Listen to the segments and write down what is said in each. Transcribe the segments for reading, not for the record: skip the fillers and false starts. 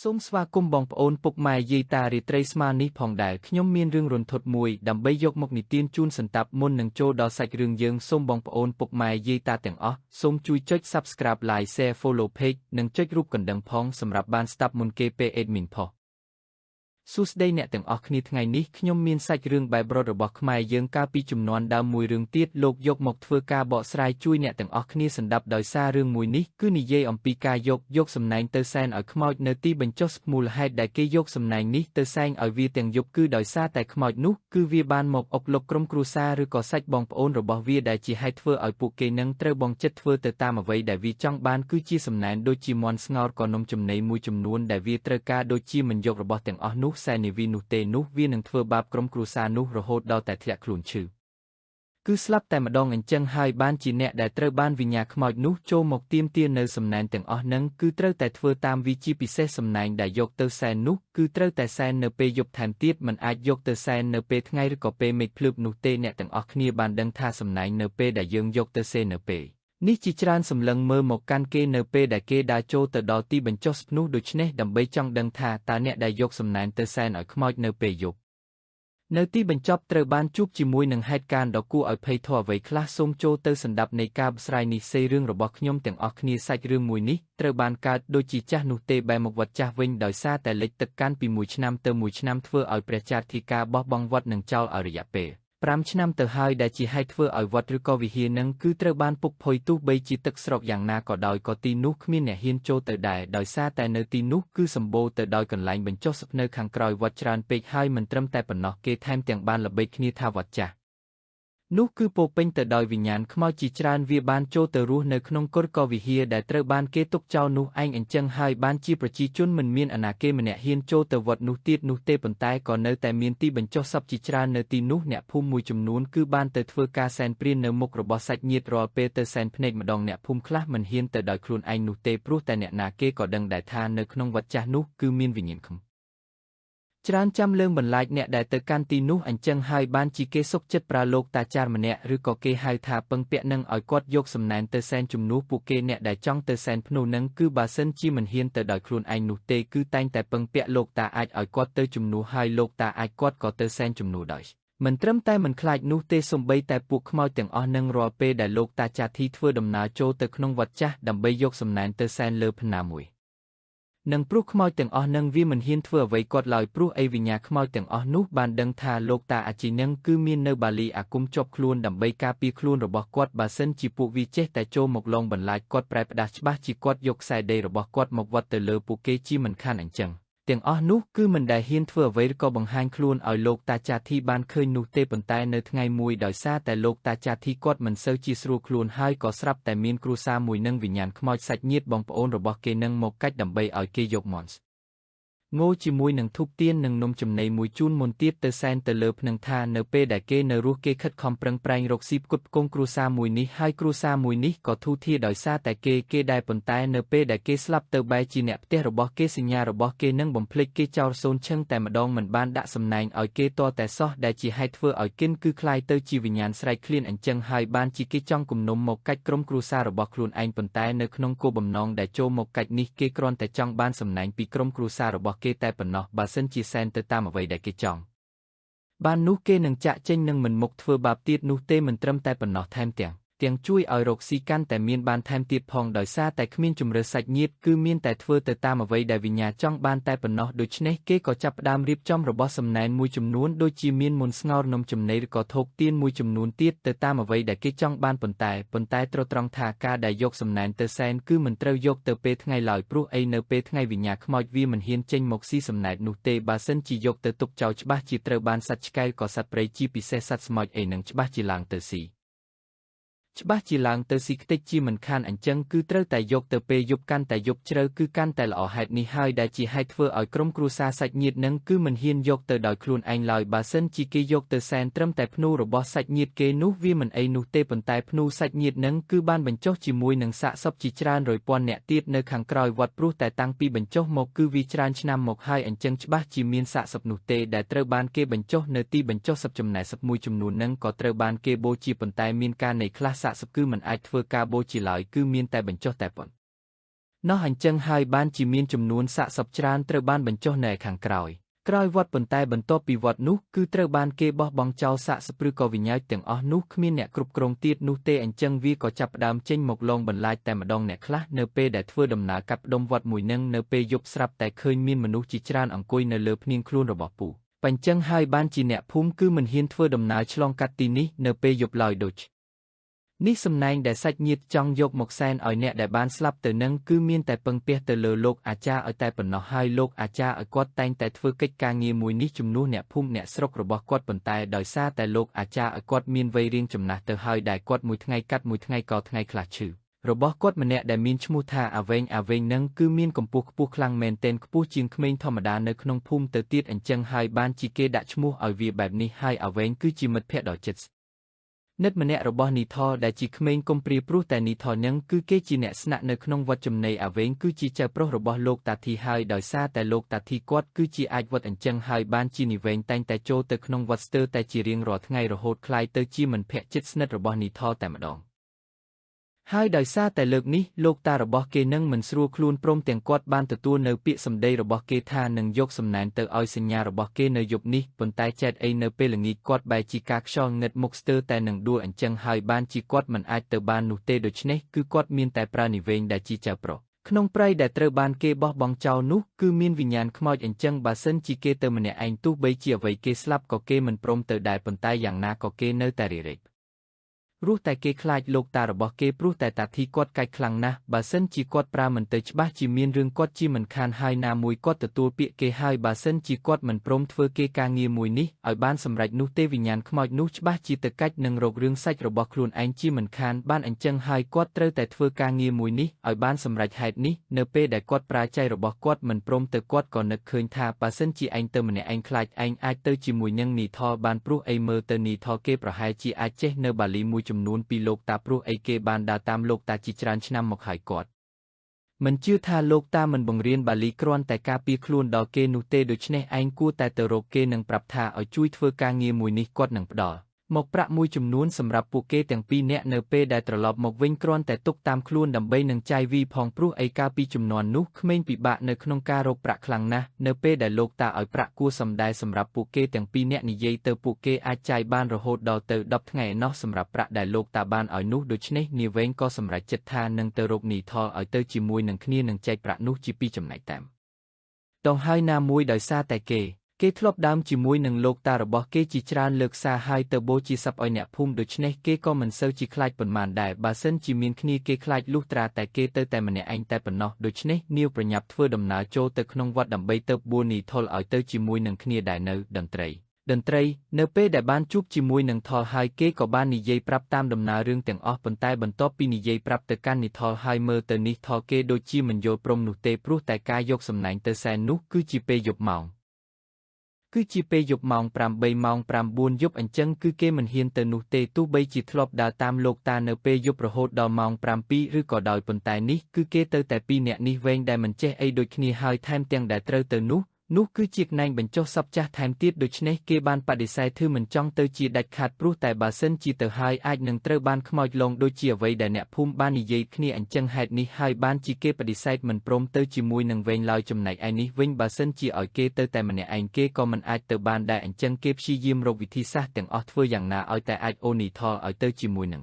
សូមស្វាគមន៍បងប្អូនពុកម៉ែយាយតារាត្រីស្មានេះផងដែរខ្ញុំមានរឿងរន្ធត់មួយដើម្បីយកមកនិទានជូនសន្តាប់មុននឹងចូលដល់សាច់រឿងយើងសូមបងប្អូនពុកម៉ែយាយតាទាំងអស់សូមជួយចុច Subscribe Like Share Follow Page និងចុចរូបកណ្ដឹងផងសម្រាប់បានស្ដាប់មុនគេពេល admin ផុស សួស្តីអ្នកទាំងអស់គ្នាថ្ងៃនេះខ្ញុំមានសាច់រឿងបែបរត់របស់ខ្មែរយើងកាលពីជំនាន់ដើមមួយរឿងទៀតលោកយកមកធ្វើការបកស្រាយជួយអ្នកទាំងអស់គ្នាស្ដាប់ដោយសាររឿងមួយនេះគឺនិយាយអំពីការយកសំណែងទៅសែនឲ្យខ្មោចនៅទីបញ្ចុះមូលហេតុដែលគេយកសំណែងនេះទៅសែងឲ្យវាទាំងយប់គឺដោយសារតែខ្មោចនោះគឺវាបានមកអុកលុកក្រុមគ្រួសារឬក៏សាច់បងប្អូនរបស់វាដែលជាហេតុធ្វើឲ្យពួកគេនឹងត្រូវបងចិត្តធ្វើទៅតាមអ្វីដែលវាចង់បានគឺជាសំណែនដូចជាមាន់ស្ងោរក៏នំចំណីមួយចំនួនដែលវាត្រូវការដូចជាមិនយករបស់ទាំងអស់នោះសែននាវីនោះទេនោះវានឹងធ្វើបាបក្រុមគ្រួសារនោះរហូតដល់តែធ្លាក់ខ្លួនឈឺគឺស្លាប់តែម្ដងអញ្ចឹងហើយបានជាអ្នកដែលត្រូវបានវិញ្ញាខ្មោចនោះចូលមកទាមទារនៅសំណែនទាំងអស់នឹងគឺត្រូវតែធ្វើតាមវិជាពិសេសសំណែនដែលយកទៅសែននោះគឺត្រូវតែសែននៅពេលយប់ថែមទៀតមិនអាចយកទៅសែននៅពេលថ្ងៃឬក៏ពេលមេឃភ្លឺនោះទេអ្នកទាំងអស់គ្នាបានដឹងថាសំណែននៅពេលដែលយើងយកទៅសែននៅពេលនេះជាច្រើនសម្លឹងមើលមកកាន់គេនៅពេលដែលគេដើរចូលទៅដល់ទីបញ្ចុះស្នោះដូច្នេះដើម្បីចង់ដឹងថាតើអ្នកដែលយកសំណែនទៅសែនឲ្យខ្មោចនៅពេលយប់នៅទីបញ្ចប់ត្រូវបានជួបជាមួយនឹងហេតុការណ៍ដ៏គួរឲ្យភ័យធរអ្វីខ្លះសូមចូលទៅស្ដាប់នៃការបកស្រាយនេះសេរឿងរបស់ខ្ញុំទាំងអស់គ្នាសាច់រឿងមួយនេះត្រូវបានកើតដូចជាចាស់នោះទេបែរមកវត្តចាស់វិញដោយសារតែលិចទឹកកាន់ពីមួយឆ្នាំទៅមួយឆ្នាំធ្វើឲ្យព្រះចារធិការបោះបង់វត្តនឹងចោលឲ្យរយៈពេល5ឆ្នាំទៅហើយដែលជាហេតុធ្វើឲ្យវត្តឬក៏វិហារនឹងគឺត្រូវបានពុកផុយទោះបីជាទឹកស្រកយ៉ាងណាក៏ដោយក៏ទីនោះគ្មានអ្នកហ៊ានចូលទៅដែរដោយសារតែនៅទីនោះគឺសម្បូរទៅដោយកន្លែងបញ្ចុះសពនៅខាងក្រោយវត្តច្រើនពេកហើយមិនត្រឹមតែប៉ុណ្ណោះគេថែមទាំងបានល្បីគ្នាថាវត្តចាស់នោះគឺពោពេញទៅដោយវិញ្ញាណខ្មោចជាច្រើនវាបានចូលទៅរស់នៅក្នុងគុរកវិហារដែលត្រូវបានគេទុកចោលនោះឯងអញ្ចឹងហើយបានជាប្រជាជនមិនមានអាណាគេម្នាក់ហ៊ានចូលទៅវត្តនោះទៀតនោះទេប៉ុន្តែក៏នៅតែមានទីបញ្ចុះសពជាច្រើននៅទីនោះអ្នកភូមិមួយចំនួនគឺបានទៅធ្វើការសែនព្រាននៅមុខរបស់សាច់ញាតិរាល់ពេលទៅសែនភ្នែកម្ដងអ្នកភូមិខ្លះមិនហ៊ានទៅដោយខ្លួនឯងនោះទេព្រោះតែអ្នកណាគេក៏ដឹងដែរថានៅក្នុងវត្តចាស់នោះគឺមានវិញ្ញាណខ្មោចច្រើនចាំលើងបន្លាចអ្នកដែលទៅកាន់ទីនោះអញ្ចឹងហើយបានជាគេសុកចិត្តប្រើលោកតាចារម្នាក់ឬក៏គេហៅថាពឹងពាក់នឹងឲ្យគាត់យកសំណែនទៅសែនជំនួសពួកគេអ្នកដែលចង់ទៅសែនភ្នូនឹងគឺបើសិនជាមិនហ៊ានទៅដោយខ្លួនឯងនោះទេគឺតែងតែពឹងពាក់លោកតាអាចឲ្យគាត់ទៅជំនួសហើយលោកតាអាចគាត់ក៏ទៅសែនជំនួសដោយមិនត្រឹមតែមិនខ្លាចនោះទេសូម្បីតែពួកខ្មោចទាំងអស់នឹងរាល់ពេលដែលលោកតាចាធីធ្វើដំណើរចូលទៅក្នុងវត្តចាស់ដើម្បីយកសំណែនទៅសែនលើភ្នាមួយនឹងព្រោះខ្មោចទាំងអស់នឹងវាមិនហ៊ានធ្វើអ្វីគាត់ឡើយព្រោះអីវិញ្ញាខ្មោចទាំងអស់នោះបានដឹងថាលោកតាអាជីនឹងគឺមាននៅបាលីអាគមជាប់ខ្លួនដើម្បីការពារខ្លួនរបស់គាត់បើសិនជាពួកវាចេះតែចូលមកលងបន្លាចគាត់ប្រែផ្ដាស់ច្បាស់ជាគាត់យកខ្សែដីរបស់គាត់មកវត្តទៅលើពួកគេជាមិនខានអញ្ចឹងទាំងអស់នោះគឺមិនដែលហ៊ានធ្វើអ្វីឬក៏បង្ហាញខ្លួនឲ្យលោកតាចាធីបានឃើញនោះទេប៉ុន្តែនៅថ្ងៃមួយដោយសារតែលោកតាចាធីគាត់មិនសូវជាស្រួលខ្លួនហើយក៏ស្រាប់តែមានគ្រួសារមួយនឹងវិញ្ញាណខ្មោចសាច់ញាតិបងប្អូនរបស់គេនឹងមកកាច់ដើម្បីឲ្យគេយកមាន់ងោជាមួយនឹងធូបទៀននិងនំចំណីមួយជូនមុនទៀតទៅសែនទៅលើភ្នឹងថានៅពេលដែលគេនៅរស់គេខិតខំប្រឹងប្រែងរកស៊ីផ្គត់ផ្គង់គ្រួសារមួយនេះហើយគ្រួសារមួយនេះក៏ធូរធារដោយសារតែគេដែរប៉ុន្តែនៅពេលដែលគេស្លាប់ទៅបែរជាអ្នកផ្ទះរបស់គេសញ្ញារបស់គេនឹងបំភ្លេចគេចោលសូនឈឹងតែម្ដងមិនបានដាក់សំណែងឲ្យគេតតែសោះដែលជាហេតុធ្វើឲ្យគិនគឺក្លាយទៅជាវិញ្ញាណស្រែកឃ្លានអញ្ចឹងហើយបានជាគេចង់គំនុំមកកាច់ក្រុមគ្រួសាររបស់ខ្លួនឯងប៉ុន្តែនៅក្នុងគោលបំណងដែលចូលមកកាច់នេះគេគ្រាន់តែចង់បានសំណែងពីក្រុមគ្រួសាររបស់គេតែប៉ុណ្ណោះបើសិនជាសែនទៅតាមអ្វីដែលគេចង់បាននោះគេនឹងចាក់ចេញនឹងមិនមុខធ្វើបាបទៀតនោះទេមិនត្រឹមតែប៉ុណ្ណោះថែមទាំងជួយឲ្យរកស៊ីកាន់តែមានបានថែមទៀតផងដោយសារតែគ្មានជំរឿសាច់ញាតិគឺមានតែធ្វើទៅតាមអ្វីដែលវិញ្ញាចង់បានតែប៉ុណ្ណោះដូច្នេះគេក៏ចាប់ផ្ដើមរៀបចំរបស់សំណែនមួយចំនួនដូចជាមានមុនស្ងោរនំចំណីឬក៏ថោកទៀនមួយចំនួនទៀតទៅតាមអ្វីដែលគេចង់បានប៉ុន្តែត្រូវត្រង់ថាការដែលយកសំណែនទៅសែនគឺមិនត្រូវយកទៅពេលថ្ងៃឡើយព្រោះអីនៅពេលថ្ងៃវិញ្ញាខ្មោចវាមិនហ៊ានចេញមកស៊ីសំណែននោះទេបើសិនជាយកទៅទុកចោលច្បាស់ជាត្រូវបានសត្វឆ្កែក៏សត្វព្រៃជាពិសេសសត្វស្មោចអីនឹងច្បាស់ជាឡើងទៅស៊ីច្បាស់ជាឡើងទៅស៊ីខ្ទេចជាមិនខានអញ្ចឹងគឺត្រូវតែយកទៅពេលយប់កាន់តែយប់ជ្រៅគឺកាន់តែល្អហេតុនេះហើយដែលជាហេតុធ្វើឲ្យក្រុមគ្រួសារសាច់ញាតិនឹងគឺមិនហ៊ានយកទៅដោយខ្លួនឯងឡើយបើសិនជាគេយកទៅសែនត្រឹមតែភ្នូរបស់សាច់ញាតិគេនោះវាមិនអីនោះទេប៉ុន្តែភ្នូសាច់ញាតិនឹងគឺបានបញ្ចុះជាមួយនឹងសាកសពជាច្រើនរយពាន់អ្នកទៀតនៅខាងក្រោយវត្តព្រោះតែតាំងពីបញ្ចុះមកគឺវាច្រើនឆ្នាំមកហើយអញ្ចឹងច្បាស់ជាមានសាកសពនោះទេដែលត្រូវបានគេបញ្ចុះនៅទីបញ្ចុះសពចំណែកសពមួយចំនួននឹងក៏ត្រូវបានគេបូជាប៉ុន្តែមានការនៃខ្លះសាកសពគឺមិនអាចធ្វើការបូជាឡើយគឺមានតែបញ្ចុះតែប៉ុណ្ ណោះអញ្ចឹងហើយបានជាមានចំនួនសាកសពច្រើនត្រូវបានបញ្ចុះនៅខាងក្រោយក្រោយវត្តប៉ុន្តែបន្ទាប់ពីវត្តនោះគឺត្រូវបានគេបោះបង់ចោលសាកសពឬក៏វិញ្ញាណទាំងអស់នោះគ្មានអ្នកគ្រប់គ្រងទៀតនោះទេអញ្ចឹងវាក៏ចាប់ផ្ដើមចេញមកលងបន្លាចតែម្ដងអ្នកខ្លះនៅពេលដែលធ្វើដំណើរកាត់ផ្ដុំវត្តមួយនឹងនៅពេលយប់ស្រាប់តែឃើញមានមនុស្សជាច្រើនអង្គុយនៅលើភ្នៀងខ្លួនរបស់ពូបញ្ចឹងហើយបានជាអ្នកភូមិគឺមិនហ៊ានធ្វើដំណើរឆ្លងកាត់ទីនេះនៅពេលយប់ឡើយដូចនេះសំណែងដែលសាច់ញាតិចង់យកមកសែនឲ្យអ្នកដែលបានស្លាប់ទៅនឹងគឺមានតែពឹងពាក់ទៅលើលោកអាចារ្យឲ្យតែប៉ុណ្ណោះហើយលោកអាចារ្យឲ្យគាត់តែងតែធ្វើកិច្ចការងារមួយនេះជំនួសអ្នកភូមិអ្នកស្រុករបស់គាត់ប៉ុន្តែដោយសារតែលោកអាចារ្យឲ្យគាត់មានវ័យរៀងចំណាស់ទៅហើយដែលគាត់មួយថ្ងៃកាត់មួយថ្ងៃក៏ថ្ងៃខ្លះឈឺរបស់គាត់ម្នាក់ដែលមានឈ្មោះថាអាវែងអាវែងនឹងគឺមានកម្ពស់ខ្ពស់ខ្លាំងមែនទែនខ្ពស់ជាងក្មេងធម្មតានៅក្នុងភូមិទៅទៀតអញ្ចឹងហើយបានជាគេដាក់ឈ្មោះឲ្យវាបែបនេះហើយអាវែងគឺជាមិត្តភក្តិដ៏ជិតនិតម្នាក់របស់នីថដែលជាក្មេងកំព្រាព្រោះតែនីថនឹងគឺគេជាអ្នកស្នាក់នៅក្នុងវត្តចំណីអាវែងគឺជាចៅប្រុសរបស់លោកតាធីហើយដោយសារតែលោកតាធីគាត់គឺជាអាចវត្តអញ្ចឹងហើយបានជានីវែងតែងតែចូលទៅក្នុងវត្តស្ទើរតែជារៀងរាល់ថ្ងៃរហូតក្លាយទៅជាមិត្តភក្តិជិតស្និទ្ធរបស់នីថតែម្ដងហើយដោយសារតែលើកនេះលោកតារបស់គេនឹងមិនស្រួលខ្លួនព្រមទាំងគាត់បានទទួលនៅពាក្យសម្ដីរបស់គេថានឹងយកសំណែនទៅឲ្យសញ្ញារបស់គេនៅយប់នេះប៉ុន្តែចែកអីនៅពេលល្ងាចគាត់បែរជាការខ្យល់ងឹតមុខស្ទើរតែនឹងដួលអញ្ចឹងហើយបានជាគាត់មិនអាចទៅបាននោះទេដូច្នេះគឺគាត់មានតែប្រើនិវេងដែលជាចៅប្រុសក្នុងព្រៃដែលត្រូវបានគេបោះបង់ចោលនោះគឺមានវិញ្ញាណខ្មោចអញ្ចឹងបើសិនជាគេទៅម្នាក់ឯងទោះបីជាអ្វីគេស្លាប់ក៏គេមិនព្រមទៅដែរប៉ុន្តែយ៉ាងណាក៏គេនៅតែរារែកព្រោះតែគេខ្លាចលោកតារបស់គេព្រោះតែតាធីគាត់កាច់ខ្លាំងណាស់បើសិនជាគាត់ប្រើមិនទៅច្បាស់ជាមានរឿងគាត់ជាមិនខានហើយណាមួយគាត់ទទួលពាក្យគេហើយបើសិនជាគាត់មិនព្រមធ្វើគេការងារមួយនេះឲ្យបានសម្រេចនោះទេវិញ្ញាណខ្មោចនោះច្បាស់ជាទៅកាច់នឹងរករឿងសាច់របស់ខ្លួនឯងជាមិនខានបានអញ្ចឹងហើយគាត់ត្រូវតែធ្វើការងារមួយនេះឲ្យបានសម្រេចហេតុនេះនៅពេលដែលគាត់ប្រាជ័យរបស់គាត់មិនព្រមទៅគាត់ក៏នឹកឃើញថាបើសិនជាឯងទៅម្នាក់ឯងខ្លាចឯងអាចទៅជាមួយនឹងនីថបានព្រោះអីមើលទៅនីថគេប្រហែលជាអាចចេះនៅបាលីមួយចំនួនពីលោកតាព្រោះអីគេបានដើរតាមលោកតាជាច្រើនឆ្នាំមកហើយគាត់មិនជឿថាលោកតាមិនបង្រៀនបាលីគ្រាន់តែការពារខ្លួនដល់គេនោះទេដូច្នេះឯងគួរតែទៅរកគេនិងប្រាប់ថាឲ្យជួយធ្វើការងារមួយនេះគាត់នឹងផ្ដល់មកប្រាក់មួយចំនួនសម្រាប់ពួកគេទាំងពីរនាក់នៅពេលដែលត្រឡប់មកវិញគ្រាន់តែទុកតាមខ្លួនដើម្បីនឹងចាយវីផងព្រោះអីកាលពីជំនាន់នោះក្មេងពិបាកនៅក្នុងការរកប្រាក់ខ្លាំងណាស់នៅពេលដែលលោកតាឲ្យប្រាក់គួរសមដែរសម្រាប់ពួកគេទាំងពីរនាក់និយាយទៅពួកគេអាចចាយបានរហូតដល់ទៅ10ថ្ងៃឯណោះសម្រាប់ប្រាក់ដែលលោកតាបានឲ្យនោះដូច្នេះនាវែងក៏សម្រេចចិត្តថានឹងទៅរកនីថឲ្យទៅជាមួយនឹងគ្នានឹងចែកប្រាក់នោះជាពីរចំណែកតាមតងហើយណាមួយដោយសារតែគេធ្លាប់ដើមជាមួយនឹងលោកតារបស់គេជាច្រើនលើកសារហើយទៅបូជាសពឲ្យអ្នកភូមិដូច្នេះគេក៏មិនសូវជាខ្លាចប៉ុន្មានដែរបើសិនជាមានគ្នាគេខ្លាចលុះត្រាតែគេទៅតែម្នាក់ឯងតែប៉ុណ្ណោះដូច្នេះនាវប្រញាប់ធ្វើដំណើរចូលទៅក្នុងវត្តដើម្បីទៅបួនីថុលឲ្យទៅជាមួយនឹងគ្នាដែរនៅតន្ត្រីនៅពេលដែលបានជួបជាមួយនឹងថលហើយគេក៏បាននិយាយប្រាប់តាមដំណើររឿងទាំងអស់ប៉ុន្តែបន្ទាប់ពីនិយាយប្រាប់ទៅកាន់និថលហើយមើលទៅនេះថលគេដូចជាមិនយល់ព្រមនោះទេព្រោះតែការយកសំណែងទៅសែននោះគឺជាពេលយប់ម៉ោងគឺជាពេលយប់ម៉ោង8ម៉ោង9យប់អញ្ចឹងគឺគេមិនហ៊ានទៅនោះទេទោះបីជាធ្លាប់ដើរតាមលោកតានៅពេលយប់រហូតដល់ម៉ោង7ឬក៏ដោយប៉ុន្តែនេះគឺគេទៅតែពីរនាក់នេះវែងដែលមិនចេះអីដូចគ្នាហើយថែមទាំងដែលត្រូវទៅនោះ នោះគឺជាកណែងបញ្ចុះសពចាស់ថែមទៀតដូច្នេះគេបានបដិសេធធ្វើមិនចង់ទៅជាដាច់ខាតព្រោះតែបើសិនជាទៅហើយអាចនឹងត្រូវបានខ្មោចលងដូចជាអ្វីដែលអ្នកភូមិបាននិយាយគ្នាអញ្ចឹងហេតុនេះហើយបានជាគេបដិសេធមិនព្រមទៅជាមួយនឹងវែងឡើយចំណែកឯនេះវិញបើសិនជាឲ្យគេទៅតែម្នាក់ឯងគេក៏មិនអាចទៅបានដែរអញ្ចឹងគេព្យាយាមរកវិធីសាស្ត្រទាំងអស់ធ្វើយ៉ាងណាឲ្យតែអាចអូនីថលឲ្យទៅជាមួយនឹង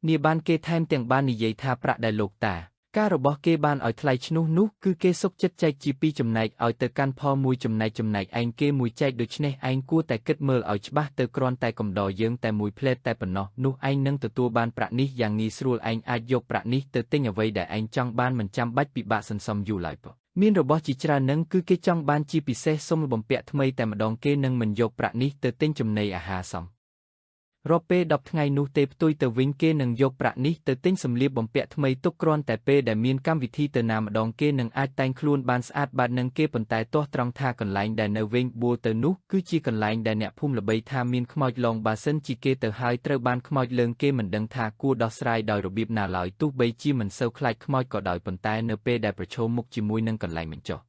នាបានគេថែមទាំងបាននិយាយថាប្រាក់ដែលលោកតាការរបស់គេបានឲ្យថ្លៃឈ្នួលនោះគឺគេសុខចិត្តចែកជាពីរចំណែកឲ្យទៅកាន់ផលមួយចំណែកចំណែកឯងគេមួយចែកដូច្នេះឯងគួរតែគិតមើលឲ្យច្បាស់ទៅគ្រាន់តែកំដរយើងតែមួយផ្លែតតែប៉ុណ្ណោះនោះឯងនឹងទទួលបានប្រាក់នេះយ៉ាងងាយស្រួលឯងអាចយកប្រាក់នេះទៅទិញអ្វីដែលឯងចង់បានមិនចាំបាច់ពិបាកសន្សំយូរឡើយមានរបស់ជាច្រើននឹងគឺគេចង់បានជាពិសេសសុំបំពាក់ថ្មីតែម្ដងគេនឹងមិនយកប្រាក់នេះទៅទិញចំណីអាហារសមរាប់ពេល10ថ្ងៃនោះទេផ្ទុយទៅវិញគេនឹងយកប្រាក់នេះទៅទិញសម្លៀកបំពាក់ថ្មីទុកគ្រាន់តែពេលដែលមានកម្មវិធីទៅណាម្ដងគេនឹងអាចតែងខ្លួនបានស្អាតបាតនឹងគេប៉ុន្តែទាស់ត្រង់ថាកន្លែងដែលនៅវែងបួលទៅនោះគឺជាកន្លែងដែលអ្នកភូមិល្បីថាមានខ្មោចលងបើសិនជាគេទៅហើយត្រូវបានខ្មោចលើងគេមិនដឹងថាគួរដោះស្រាយដោយរបៀបណាឡើយទោះបីជាមិនសូវខ្លាចខ្មោចក៏ដោយប៉ុន្តែនៅពេលដែលប្រឈមមុខជាមួយនឹងកន្លែងបញ្ចុះ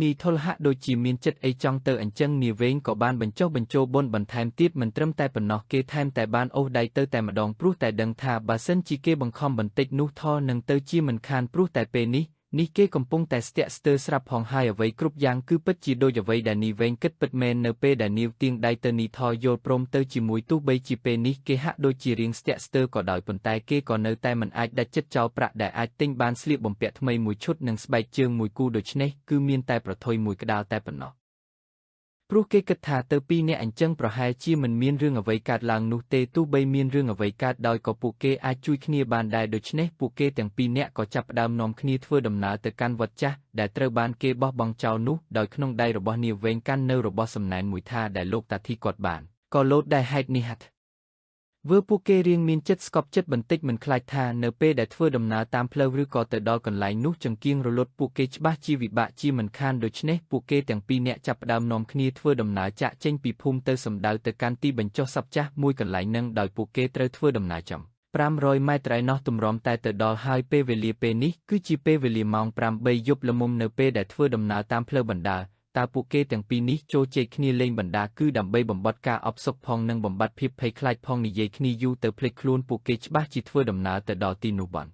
នីធុលហាក់ដូចជាមានចិត្តអីចង់ទៅអញ្ចឹងនាវែងក៏បានបញ្ចុះបញ្ចូលបុណ្យបន្ថែមទៀតមិនត្រឹមតែប៉ុណ្ណោះគេថែមតែបានអូសដៃទៅតែម្ដងព្រោះតែដឹងថាបើសិនជាគេបង្ខំបន្តិចនោះថនឹងទៅជាមិនខានព្រោះតែពេលនេះនេះគេកំពុងតែស្ទាក់ស្ទើរស្រាប់ផងហើយអ្វីគ្រប់យ៉ាងគឺពិតជាដូចអ្វីដែលនីវែងគិតពិតមែននៅពេលដែលនាវទៀងដៃទៅនីថយល់ព្រមទៅជាមួយទោះបីជាពេលនេះគេហាក់ដូចជារៀងស្ទាក់ស្ទើរក៏ដោយប៉ុន្តែគេក៏នៅតែមិនអាចដាច់ចិត្តចោលប្រាក់ដែលអាចទិញបានស្លៀកបំពាក់ថ្មីមួយឈុតនិងស្បែកជើងមួយគូដូច្នេះគឺមានតែប្រថុយមួយក្តាលតែប៉ុណ្ណោះព្រោះគេគិតថាទៅពីរនាក់អញ្ចឹងប្រហែលជាមិនមានរឿងអ្វីកើតឡើងនោះទេទោះបីមានរឿងអ្វីកើតដោយក៏ពួកគេអាចជួយគ្នាបានដែរដូច្នេះពួកគេទាំងពីរនាក់ក៏ចាប់ផ្ដើមនាំគ្នាធ្វើដំណើរទៅកាន់វត្តចាស់ដែលត្រូវបានគេបោះបង់ចោលនោះដោយក្នុងដៃរបស់នាវែងកាន់នៅរបស់សំណែនមួយថាដែលលោកតាធីគាត់បានក៏លោតដែរហេតុនេះហាត់វើពួកគេរៀងមានចិត្តស្កប់ចិត្តបន្តិចមិនខ្លាចថានៅពេលដែលធ្វើដំណើរតាមផ្លូវឬក៏ទៅដល់កន្លែងនោះចង្គៀងរលត់ពួកគេច្បាស់ជាវិបាកជាមិនខានដូច្នេះពួកគេទាំងពីរនាក់ចាប់ផ្ដើមនាំគ្នាធ្វើដំណើរចាក់ចេញពីភូមិទៅសម្ដៅទៅកាន់ទីបញ្ចុះសពចាស់មួយកន្លែងនឹងដោយពួកគេត្រូវធ្វើដំណើរចំ500ម៉ែត្រឯណោះទម្រាំតែទៅដល់ហើយពេលវេលាពេលនេះគឺជាពេលវេលាម៉ោង8យប់ល្មមនៅពេលដែលធ្វើដំណើរតាមផ្លូវបណ្ដើតើពួកគេទាំងពីរនេះចូលជែកគ្នាលេងបណ្ដាគឺដើម្បីបំបត្តិការអផ្សុកផងនិងបំបត្តិភាពភ័យខ្លាចផងនិយាយគ្នាយូរទៅភ្លេចខ្លួនពួកគេច្បាស់ជាធ្វើដំណើរទៅដល់ទីនោះបាន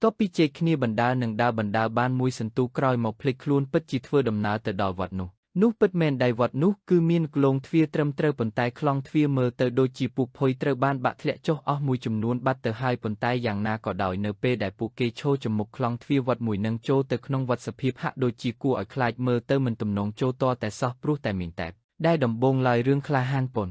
តបពីជែកគ្នាបណ្ដានិងដើរបណ្ដាបានមួយសន្ទុះក្រោយមកភ្លេចខ្លួនពិតជាធ្វើដំណើរទៅដល់វត្តនោះនោះពិតមែនដៃវត្តនោះគឺមានក្លងទ្វារត្រឹមត្រូវប៉ុន្តែក្លងទ្វារមើលទៅដូចជាពុកភុយត្រូវបានបាក់ធ្លាក់ចុះអស់មួយចំនួនបាត់ទៅហើយប៉ុន្តែយ៉ាងណាក៏ដោយនៅពេលដែលពួកគេឈរចំមុខក្លងទ្វារវត្តមួយនឹងចូលទៅក្នុងវត្តសភាពហាក់ដូចជាគួរឲ្យខ្លាចមើលទៅមិនទំនងចូលតតែសោះព្រោះតែមានតែដែលដំបូងឡើយរឿងក្លាហានប៉ុន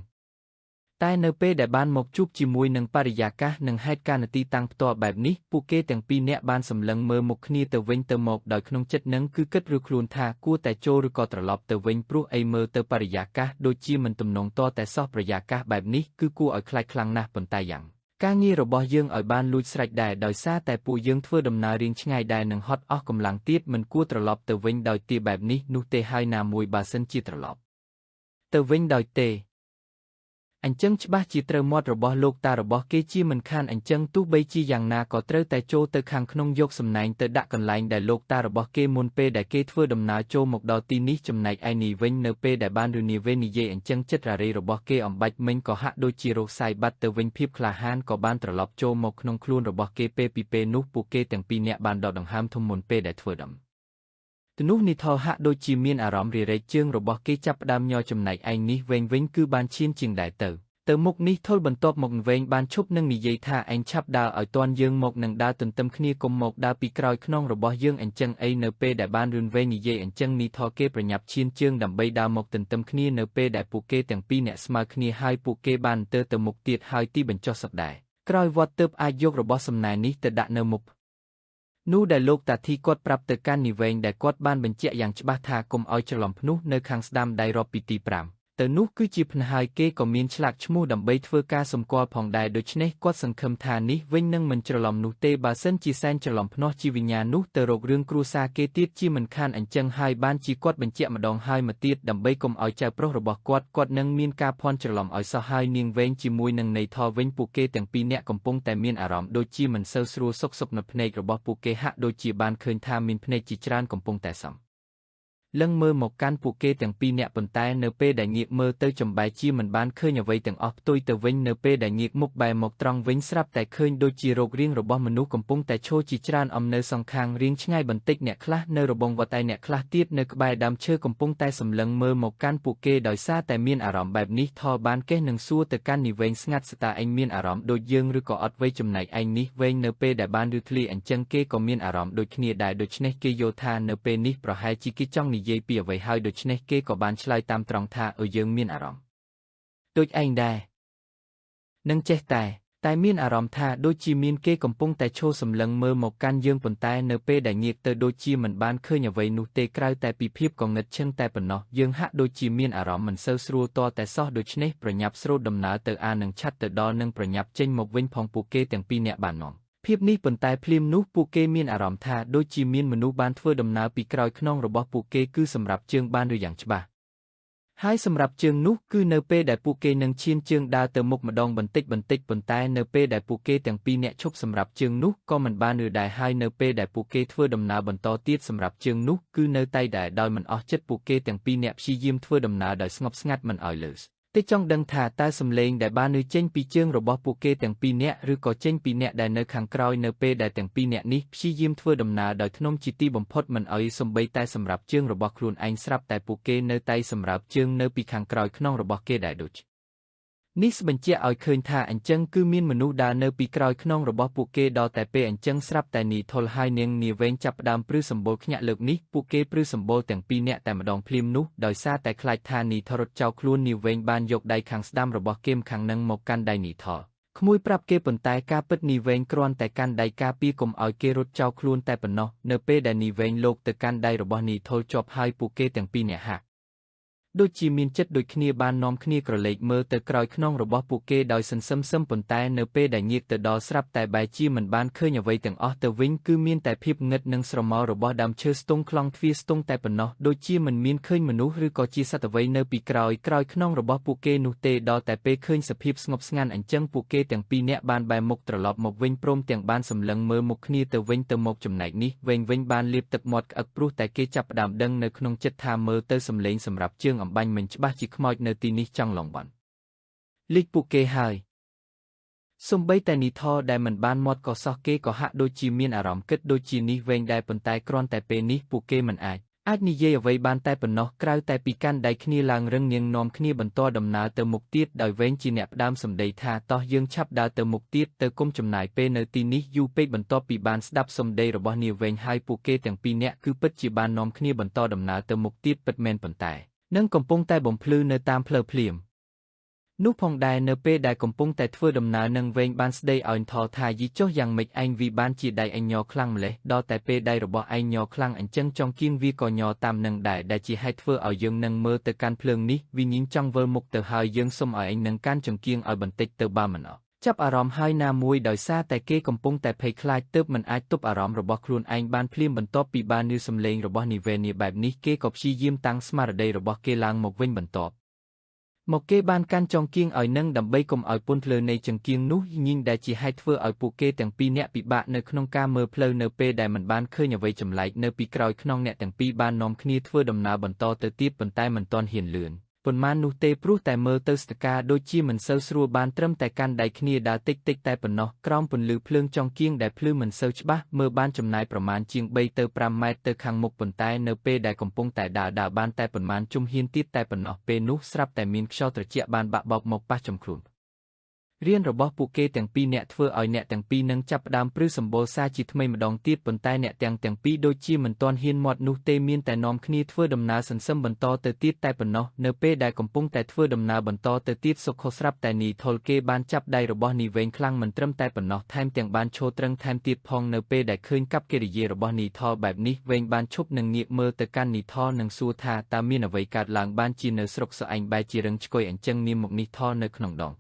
តែនៅពេលដែលបានមកជួបជាមួយនឹងបរិយាកាសនិងហេតុការណ៍នទីតាំងផ្ទាល់បែបនេះពួកគេទាំងពីរនាក់បានសម្លឹងមើលមុខគ្នាទៅវិញទៅមកដោយក្នុងចិត្តនឹងគឺគិតឬខ្លួនថាគួរតែចូលឬក៏ត្រឡប់ទៅវិញព្រោះអីមើលទៅបរិយាកាសដូចជាមិនទំនងតតែសោះបរិយាកាសបែបនេះគឺគួរឲ្យខ្លាចខ្លាំងណាស់ប៉ុន្តែយ៉ាងការងាររបស់យើងឲ្យបានលួចស្រេចដែរដោយសារតែពួកយើងធ្វើដំណើររៀងឆ្ងាយដែរនឹងហត់អស់កម្លាំងទៀតមិនគួរត្រឡប់ទៅវិញដោយទាបែបនេះនោះទេហើយណាមួយបើសិនជាត្រឡប់ទៅវិញដោយទេអញ្ចឹងច្បាស់ជាត្រូវមាត់របស់លោកតារបស់គេជាមិនខានអញ្ចឹងទោះបីជាយ៉ាងណាក៏ត្រូវតែចូលទៅខាងក្នុងយកសំណែងទៅដាក់កន្លែងដែលលោកតារបស់គេមុនពេលដែលគេធ្វើដំណើរចូលមកដល់ទីនេះចំណែកឯនេះវិញនៅពេលដែលបានឬនាវិញនិយាយអញ្ចឹងចិត្តរារៃរបស់គេអំបាច់មិញក៏ហាក់ដូចជារោគសាយបាត់ទៅវិញភាពក្លាហានក៏បានត្រឡប់ចូលមកក្នុងខ្លួនរបស់គេពេលពីពេលនោះពួកគេទាំងពីរនាក់បានដកដង្ហើមធំមុនពេលដែលធ្វើដំទនោះនីថលហាក់ដូចជាមានអារម្មណ៍រារែកជើងរបស់គេចាប់ផ្ដើមញ័រចំណែកឯងនេះវែងវិញគឺបានឈានជាងដែរទៅមុខនេះធុលបន្ទាប់មកវែងបានឈប់នឹងនិយាយថាឯងឆាប់ដើរឲ្យទាន់យើងមកនឹងដើរទន្ទឹមគ្នាកុំមកដើរពីក្រោយខ្នងរបស់យើងអញ្ចឹងអីនៅពេលដែលបានរឿនវែងនិយាយអញ្ចឹងនីថលគេប្រញាប់ឈានជើងដើម្បីដើរមកទន្ទឹមគ្នានៅពេលដែលពួកគេទាំងពីរអ្នកស្មើគ្នាហើយពួកគេបានទៅមុខទៀតហើយទីបញ្ចុះសឹកដែរក្រោយវត្តទើបអាចយករបស់សំណែននេះទៅដាក់នៅមុខនោះដែលលោកតាធីគាត់ប្រាប់ទៅកាន់នីវែងដែលគាត់បានបញ្ជាក់យ៉ាងច្បាស់ថាកុំឲ្យច្រឡំភ្នោះនៅខាងស្ដាំដៃរាប់ពីទី5ទៅនោះគឺជាភ្នហើយគេក៏មានឆ្លាក់ឈ្មោះដើម្បីធ្វើការសម្គាល់ផងដែរដូច្នេះគាត់សង្ឃឹមថានេះវិញនឹងមិនច្រឡំនោះទេបើសិនជាសែនច្រឡំភ្នោះជាវិញ្ញាណនោះទៅរករឿងគ្រួសារគេទៀតជាមិនខានអញ្ចឹងហើយបានជាគាត់បញ្ជាក់ម្ដងហើយមកទៀតដើម្បីកុំឲ្យចៅប្រុសរបស់គាត់គាត់នឹងមានការភ័ន្តច្រឡំឲ្យសោះហើយនាងវែងជាមួយនឹងនៃថវិញពួកគេទាំងពីរនាក់កំពុងតែមានអារម្មណ៍ដូចជាមិនសូវស្រួលសុខសុខនៅភ្នែករបស់ពួកគេហាក់ដូចជាបានឃើញថាមានភ្នែកជាច្រើនកំពុងតែសំលឹងមើលមកកាន់ពួកគេទាំងពីរនាក់ប៉ុន្តែនៅពេលដែលងាកមើលទៅចំបែជាមិនបានឃើញអ្វីទាំងអស់ផ្ទុយទៅវិញនៅពេលដែលងាកមុខបែរមកត្រង់វិញស្រាប់តែឃើញដូចជារោគរាងរបស់មនុស្សកំពុងតែឈរជាច្រើនអំនៅសងខាងរៀងឆ្ងាយបន្តិចអ្នកខ្លះនៅរបងវត្តឯអ្នកខ្លះទៀតនៅក្បែរដើមឈើកំពុងតែសម្លឹងមើលមកកាន់ពួកគេដោយសារតែមានអារម្មណ៍បែបនេះថលបានកេះនឹងសួរទៅកាន់នីវែងស្ងាត់ស្តាឯងមានអារម្មណ៍ដូចយើងឬក៏អត់វ័យចំណែកឯងនេះវែងនៅពេលដែលបានឬធ្លាយអញ្ចឹងគេក៏មានអារម្មណ៍ដូចគ្នាដែរដូច្នេះគេយល់ថានៅពេលនេះប្រហែលជាគេចង់និយាយពីអ្វីហើយដូច្នេះគេក៏បានឆ្លើយតាមត្រង់ថាឲ្យយើងមានអារម្មណ៍ដូចឯងដែរនឹងចេះតែមានអារម្មណ៍ថាដូចជាមានគេកំពុងតែឈរសម្លឹងមើលមកកាន់យើងប៉ុន្តែនៅពេលដែលងាកទៅដូចជាមិនបានឃើញអ្វីនោះទេក្រៅតែពីភាពកងឹតឈឹងតែប៉ុណ្ណោះយើងហាក់ដូចជាមានអារម្មណ៍មិនសូវស្រួលតតែសោះដូច្នេះប្រញាប់ស្រូតដំណើរទៅអានឹងឆាត់ទៅដល់នឹងប្រញាប់ចេញមកវិញផងពួកគេទាំងពីរនាក់បាននាំភាពនេះប៉ុន្តែភ្លាមនោះពួកគេមានអារម្មណ៍ថាដូចជាមានមនុស្សបានធ្វើដំណើរពីក្រោយខ្នងរបស់ពួកគេគឺសម្រាប់ជើងបានឬយ៉ាងច្បាស់ ហើយសម្រាប់ជើងនោះគឺនៅពេលដែលពួកគេនឹងឈានជើងដើរទៅមុខម្ដងបន្តិចបន្តិចប៉ុន្តែនៅពេលដែលពួកគេទាំងពីរនាក់ឈប់សម្រាប់ជើងនោះក៏មិនបានឬដែរហើយនៅពេលដែលពួកគេធ្វើដំណើរបន្តទៀតសម្រាប់ជើងនោះគឺនៅតែដែរដោយមិនអស់ចិត្តពួកគេទាំងពីរនាក់ព្យាយាមធ្វើដំណើរដោយស្ងប់ស្ងាត់មិនឲ្យលើសទេចង់ដឹងថាតើសំឡេងដែលបាននៅចេញពីជើងរបស់ពួកគេទាំងពីរនាក់ឬក៏ចេញពីអ្នកដែលនៅខាងក្រោយនៅពេលដែលទាំងពីរនាក់នេះព្យាយាមធ្វើដំណើរដោយធ្នមជាទីបំផុតមិនឲ្យសំបីតែសម្រាប់ជើងរបស់ខ្លួនឯងស្រាប់តែពួកគេនៅតែសម្រាប់ជើងនៅពីខាងក្រោយខ្នងរបស់គេដែរដូចនេះបញ្ជាក់ឲ្យឃើញថាអញ្ចឹងគឺមានមនុស្សដើរនៅពីក្រោយខ្នងរបស់ពួកគេដល់តែពេលអញ្ចឹងស្រាប់តែនីធុលហើយនាងនាវែងចាប់ផ្ដើមព្រឺសម្បុរខ្ញាក់លើកនេះពួកគេព្រឺសម្បុរទាំងពីរនាក់តែម្ដងភ្លាមនោះដោយសារតែខ្លាចថានីធុលរត់ចោលខ្លួននាវែងបានយកដៃខាងស្ដាំរបស់គេម្ខាងនឹងមកកាន់ដៃនីធុលក្មួយប្រាប់គេប៉ុន្តែការពិតនីវែងគ្រាន់តែកាន់ដៃការពារកុំឲ្យគេរត់ចោលខ្លួនតែប៉ុណ្ណោះនៅពេលដែលនីវែងលោកទៅកាន់ដៃរបស់នីធុលជាប់ហើយពួកគេទាំងពីរនាក់ហាក់ដូចជាមានចិត្តដូចគ្នាបាននាំគ្នាក្រឡេកមើលទៅក្រោយខ្នងរបស់ពួកគេដោយសន្សឹមសឹមប៉ុន្តែនៅពេលដែលងាកទៅដល់ស្រាប់តែបែរជាមិនបានឃើញអ្វីទាំងអស់ទៅវិញគឺមានតែភាពងឹតនិងស្រមោលរបស់ដើមឈើស្ទង់ខ្លងទ្វារស្ទង់តែប៉ុណ្ណោះដូចជាមិនមានឃើញមនុស្សឬក៏ជាសត្វអ្វីនៅពីក្រោយក្រោយខ្នងរបស់ពួកគេនោះទេដល់តែពេលឃើញសភាពស្ងប់ស្ងាត់អញ្ចឹងពួកគេទាំងពីរនាក់បានបែរមុខត្រឡប់មកវិញព្រមទាំងបានសម្លឹងមើលមុខគ្នាទៅវិញទៅមកចំណែកនេះវែងវិញបានលាបទឹកមាត់ក្អឹកព្រោះតែគេចាប់ផ្ដើមដឹងនៅក្នុងចិត្តថាមើលទៅសំឡេងសម្រាប់ជើងបាញ់មិនច្បាស់ជាខ្មោចនៅទីនេះចង់ឡងបន់លិចពួកគេហើយសំបីតែនីធរដែលមិនបានមាត់ក៏សោះគេក៏ហាក់ដូចជាមានអារម្មណ៍គិតដូចជានេះវែងដែរប៉ុន្តែគ្រាន់តែពេលនេះពួកគេមិនអាចនិយាយអ្វីបានតែប៉ុណ្ណោះក្រៅតែពីកាន់ដៃគ្នាឡើងរឹងនាងនាំគ្នាបន្តដំណើរទៅមុខទៀតដោយវែងជាអ្នកផ្ដើមសម្ដីថាតោះយើងឆាប់ដើរទៅមុខទៀតទៅគុំចំណាយពេលនៅទីនេះយូរពេកបន្ទាប់ពីបានស្ដាប់សម្ដីរបស់នាងវែងហើយពួកគេទាំងពីរនាក់គឺពិតជាបាននាំគ្នាបន្តដំណើរទៅមុខទៀតពិតមែនប៉ុន្តែនឹងកំពុងតែបំភ្លឺនៅតាមផ្លូវភ្លាមនោះផងដែរនៅពេលដែលកំពុងតែធ្វើដំណើរនឹងវែងបានស្ដីឲ្យថលថាយីចុះយ៉ាងម៉េចឯងវីបានជាដៃឯងញ័រខ្លាំងម្ល៉េះដល់តែពេលដៃរបស់ឯងញ័រខ្លាំងអញ្ចឹងចង់គៀងវាក៏ញ័រតាមនឹងដែរដែលជាហេតុធ្វើឲ្យយើងនឹងមើលទៅកាន់ភ្លើងនេះវិញ្ញាណចង់វិលមុខទៅហើយយើងសុំឲ្យឯងនឹងកាន់ចង្គៀងឲ្យបន្តិចទៅបើមិនអត់ចាប់អារម្មណ៍ហើយណាមួយដោយសារតែគេកំពុងតែភ័យខ្លាចទើបមិនអាចទប់អារម្មណ៍របស់ខ្លួនឯងបានភ្លាមបន្ទាប់ពីបានឮសំឡេងរបស់នីវេនីបែបនេះគេក៏ព្យាយាមតាំងស្មារតីរបស់គេឡើងមកវិញបន្ទាប់មកគេបានកាន់ចង្គៀងឲ្យនឹងដើម្បីកុំឲ្យពន្ធលើនៃចង្គៀងនោះញញដែលជាហេតុធ្វើឲ្យពួកគេទាំងពីរនាក់ពិបាកនៅក្នុងការមើលផ្លូវនៅពេលដែលមិនបានឃើញអ្វីចម្លែកនៅពីក្រោយខ្នងអ្នកទាំងពីរបាននាំគ្នាធ្វើដំណើរបន្តទៅទៀតប៉ុន្តែមិនទាន់ហ៊ានលឿនប៉ុន្មាននោះទេព្រោះតែមើលទៅស្ទការដូចជាមិនសូវស្រួលបានត្រឹមតែកាន់ដៃគ្នាដើរតិចតិចតែប៉ុណ្ណោះក្រោមពន្លឺភ្លើងចង្គៀងដែលភ្លឺមិនសូវច្បាស់មើលបានចំណាយប្រមាណជាង3ទៅ5ម៉ែត្រទៅខាងមុខប៉ុន្តែនៅពេលដែលកំពុងតែដើរបានតែប៉ុន្មានជំហានទៀតតែប៉ុណ្ណោះពេលនោះស្រាប់តែមានខ្យល់ត្រជាក់បានបាក់បោកមកប៉ះចំខ្លួនរៀនរបស់ពួកគេទាំងពីរអ្នកធ្វើឲ្យអ្នកទាំងពីរនឹងចាប់ផ្ដើមព្រឺសម្បុរសាជាថ្មីម្ដងទៀតប៉ុន្តែអ្នកទាំងពីរដូចជាមិនទាន់ហ៊ានមាត់នោះទេមានតែនាំគ្នាធ្វើដំណើរសន្សឹមបន្តទៅទៀតតែប៉ុណ្ណោះនៅពេលដែលកំពុងតែធ្វើដំណើរបន្តទៅទៀតសុខស្រាប់តែនីធុលគេបានចាប់ដៃរបស់នីវែងខ្លាំងមិនត្រឹមតែប៉ុណ្ណោះថែមទាំងបានឈរត្រឹងថែមទៀតផងនៅពេលដែលឃើញកັບកិរិយារបស់នីធុលបែបនេះវែងបានឈប់នឹងងាកមើលទៅកាន់នីធុលនិងសួរថាតើមានអ្វីកើតឡើងបានជានៅស្រុកស្អែងបែរជារឹងឆ្កុយអញ្ចឹងនាមមកនេះធុលនៅក្នុងដង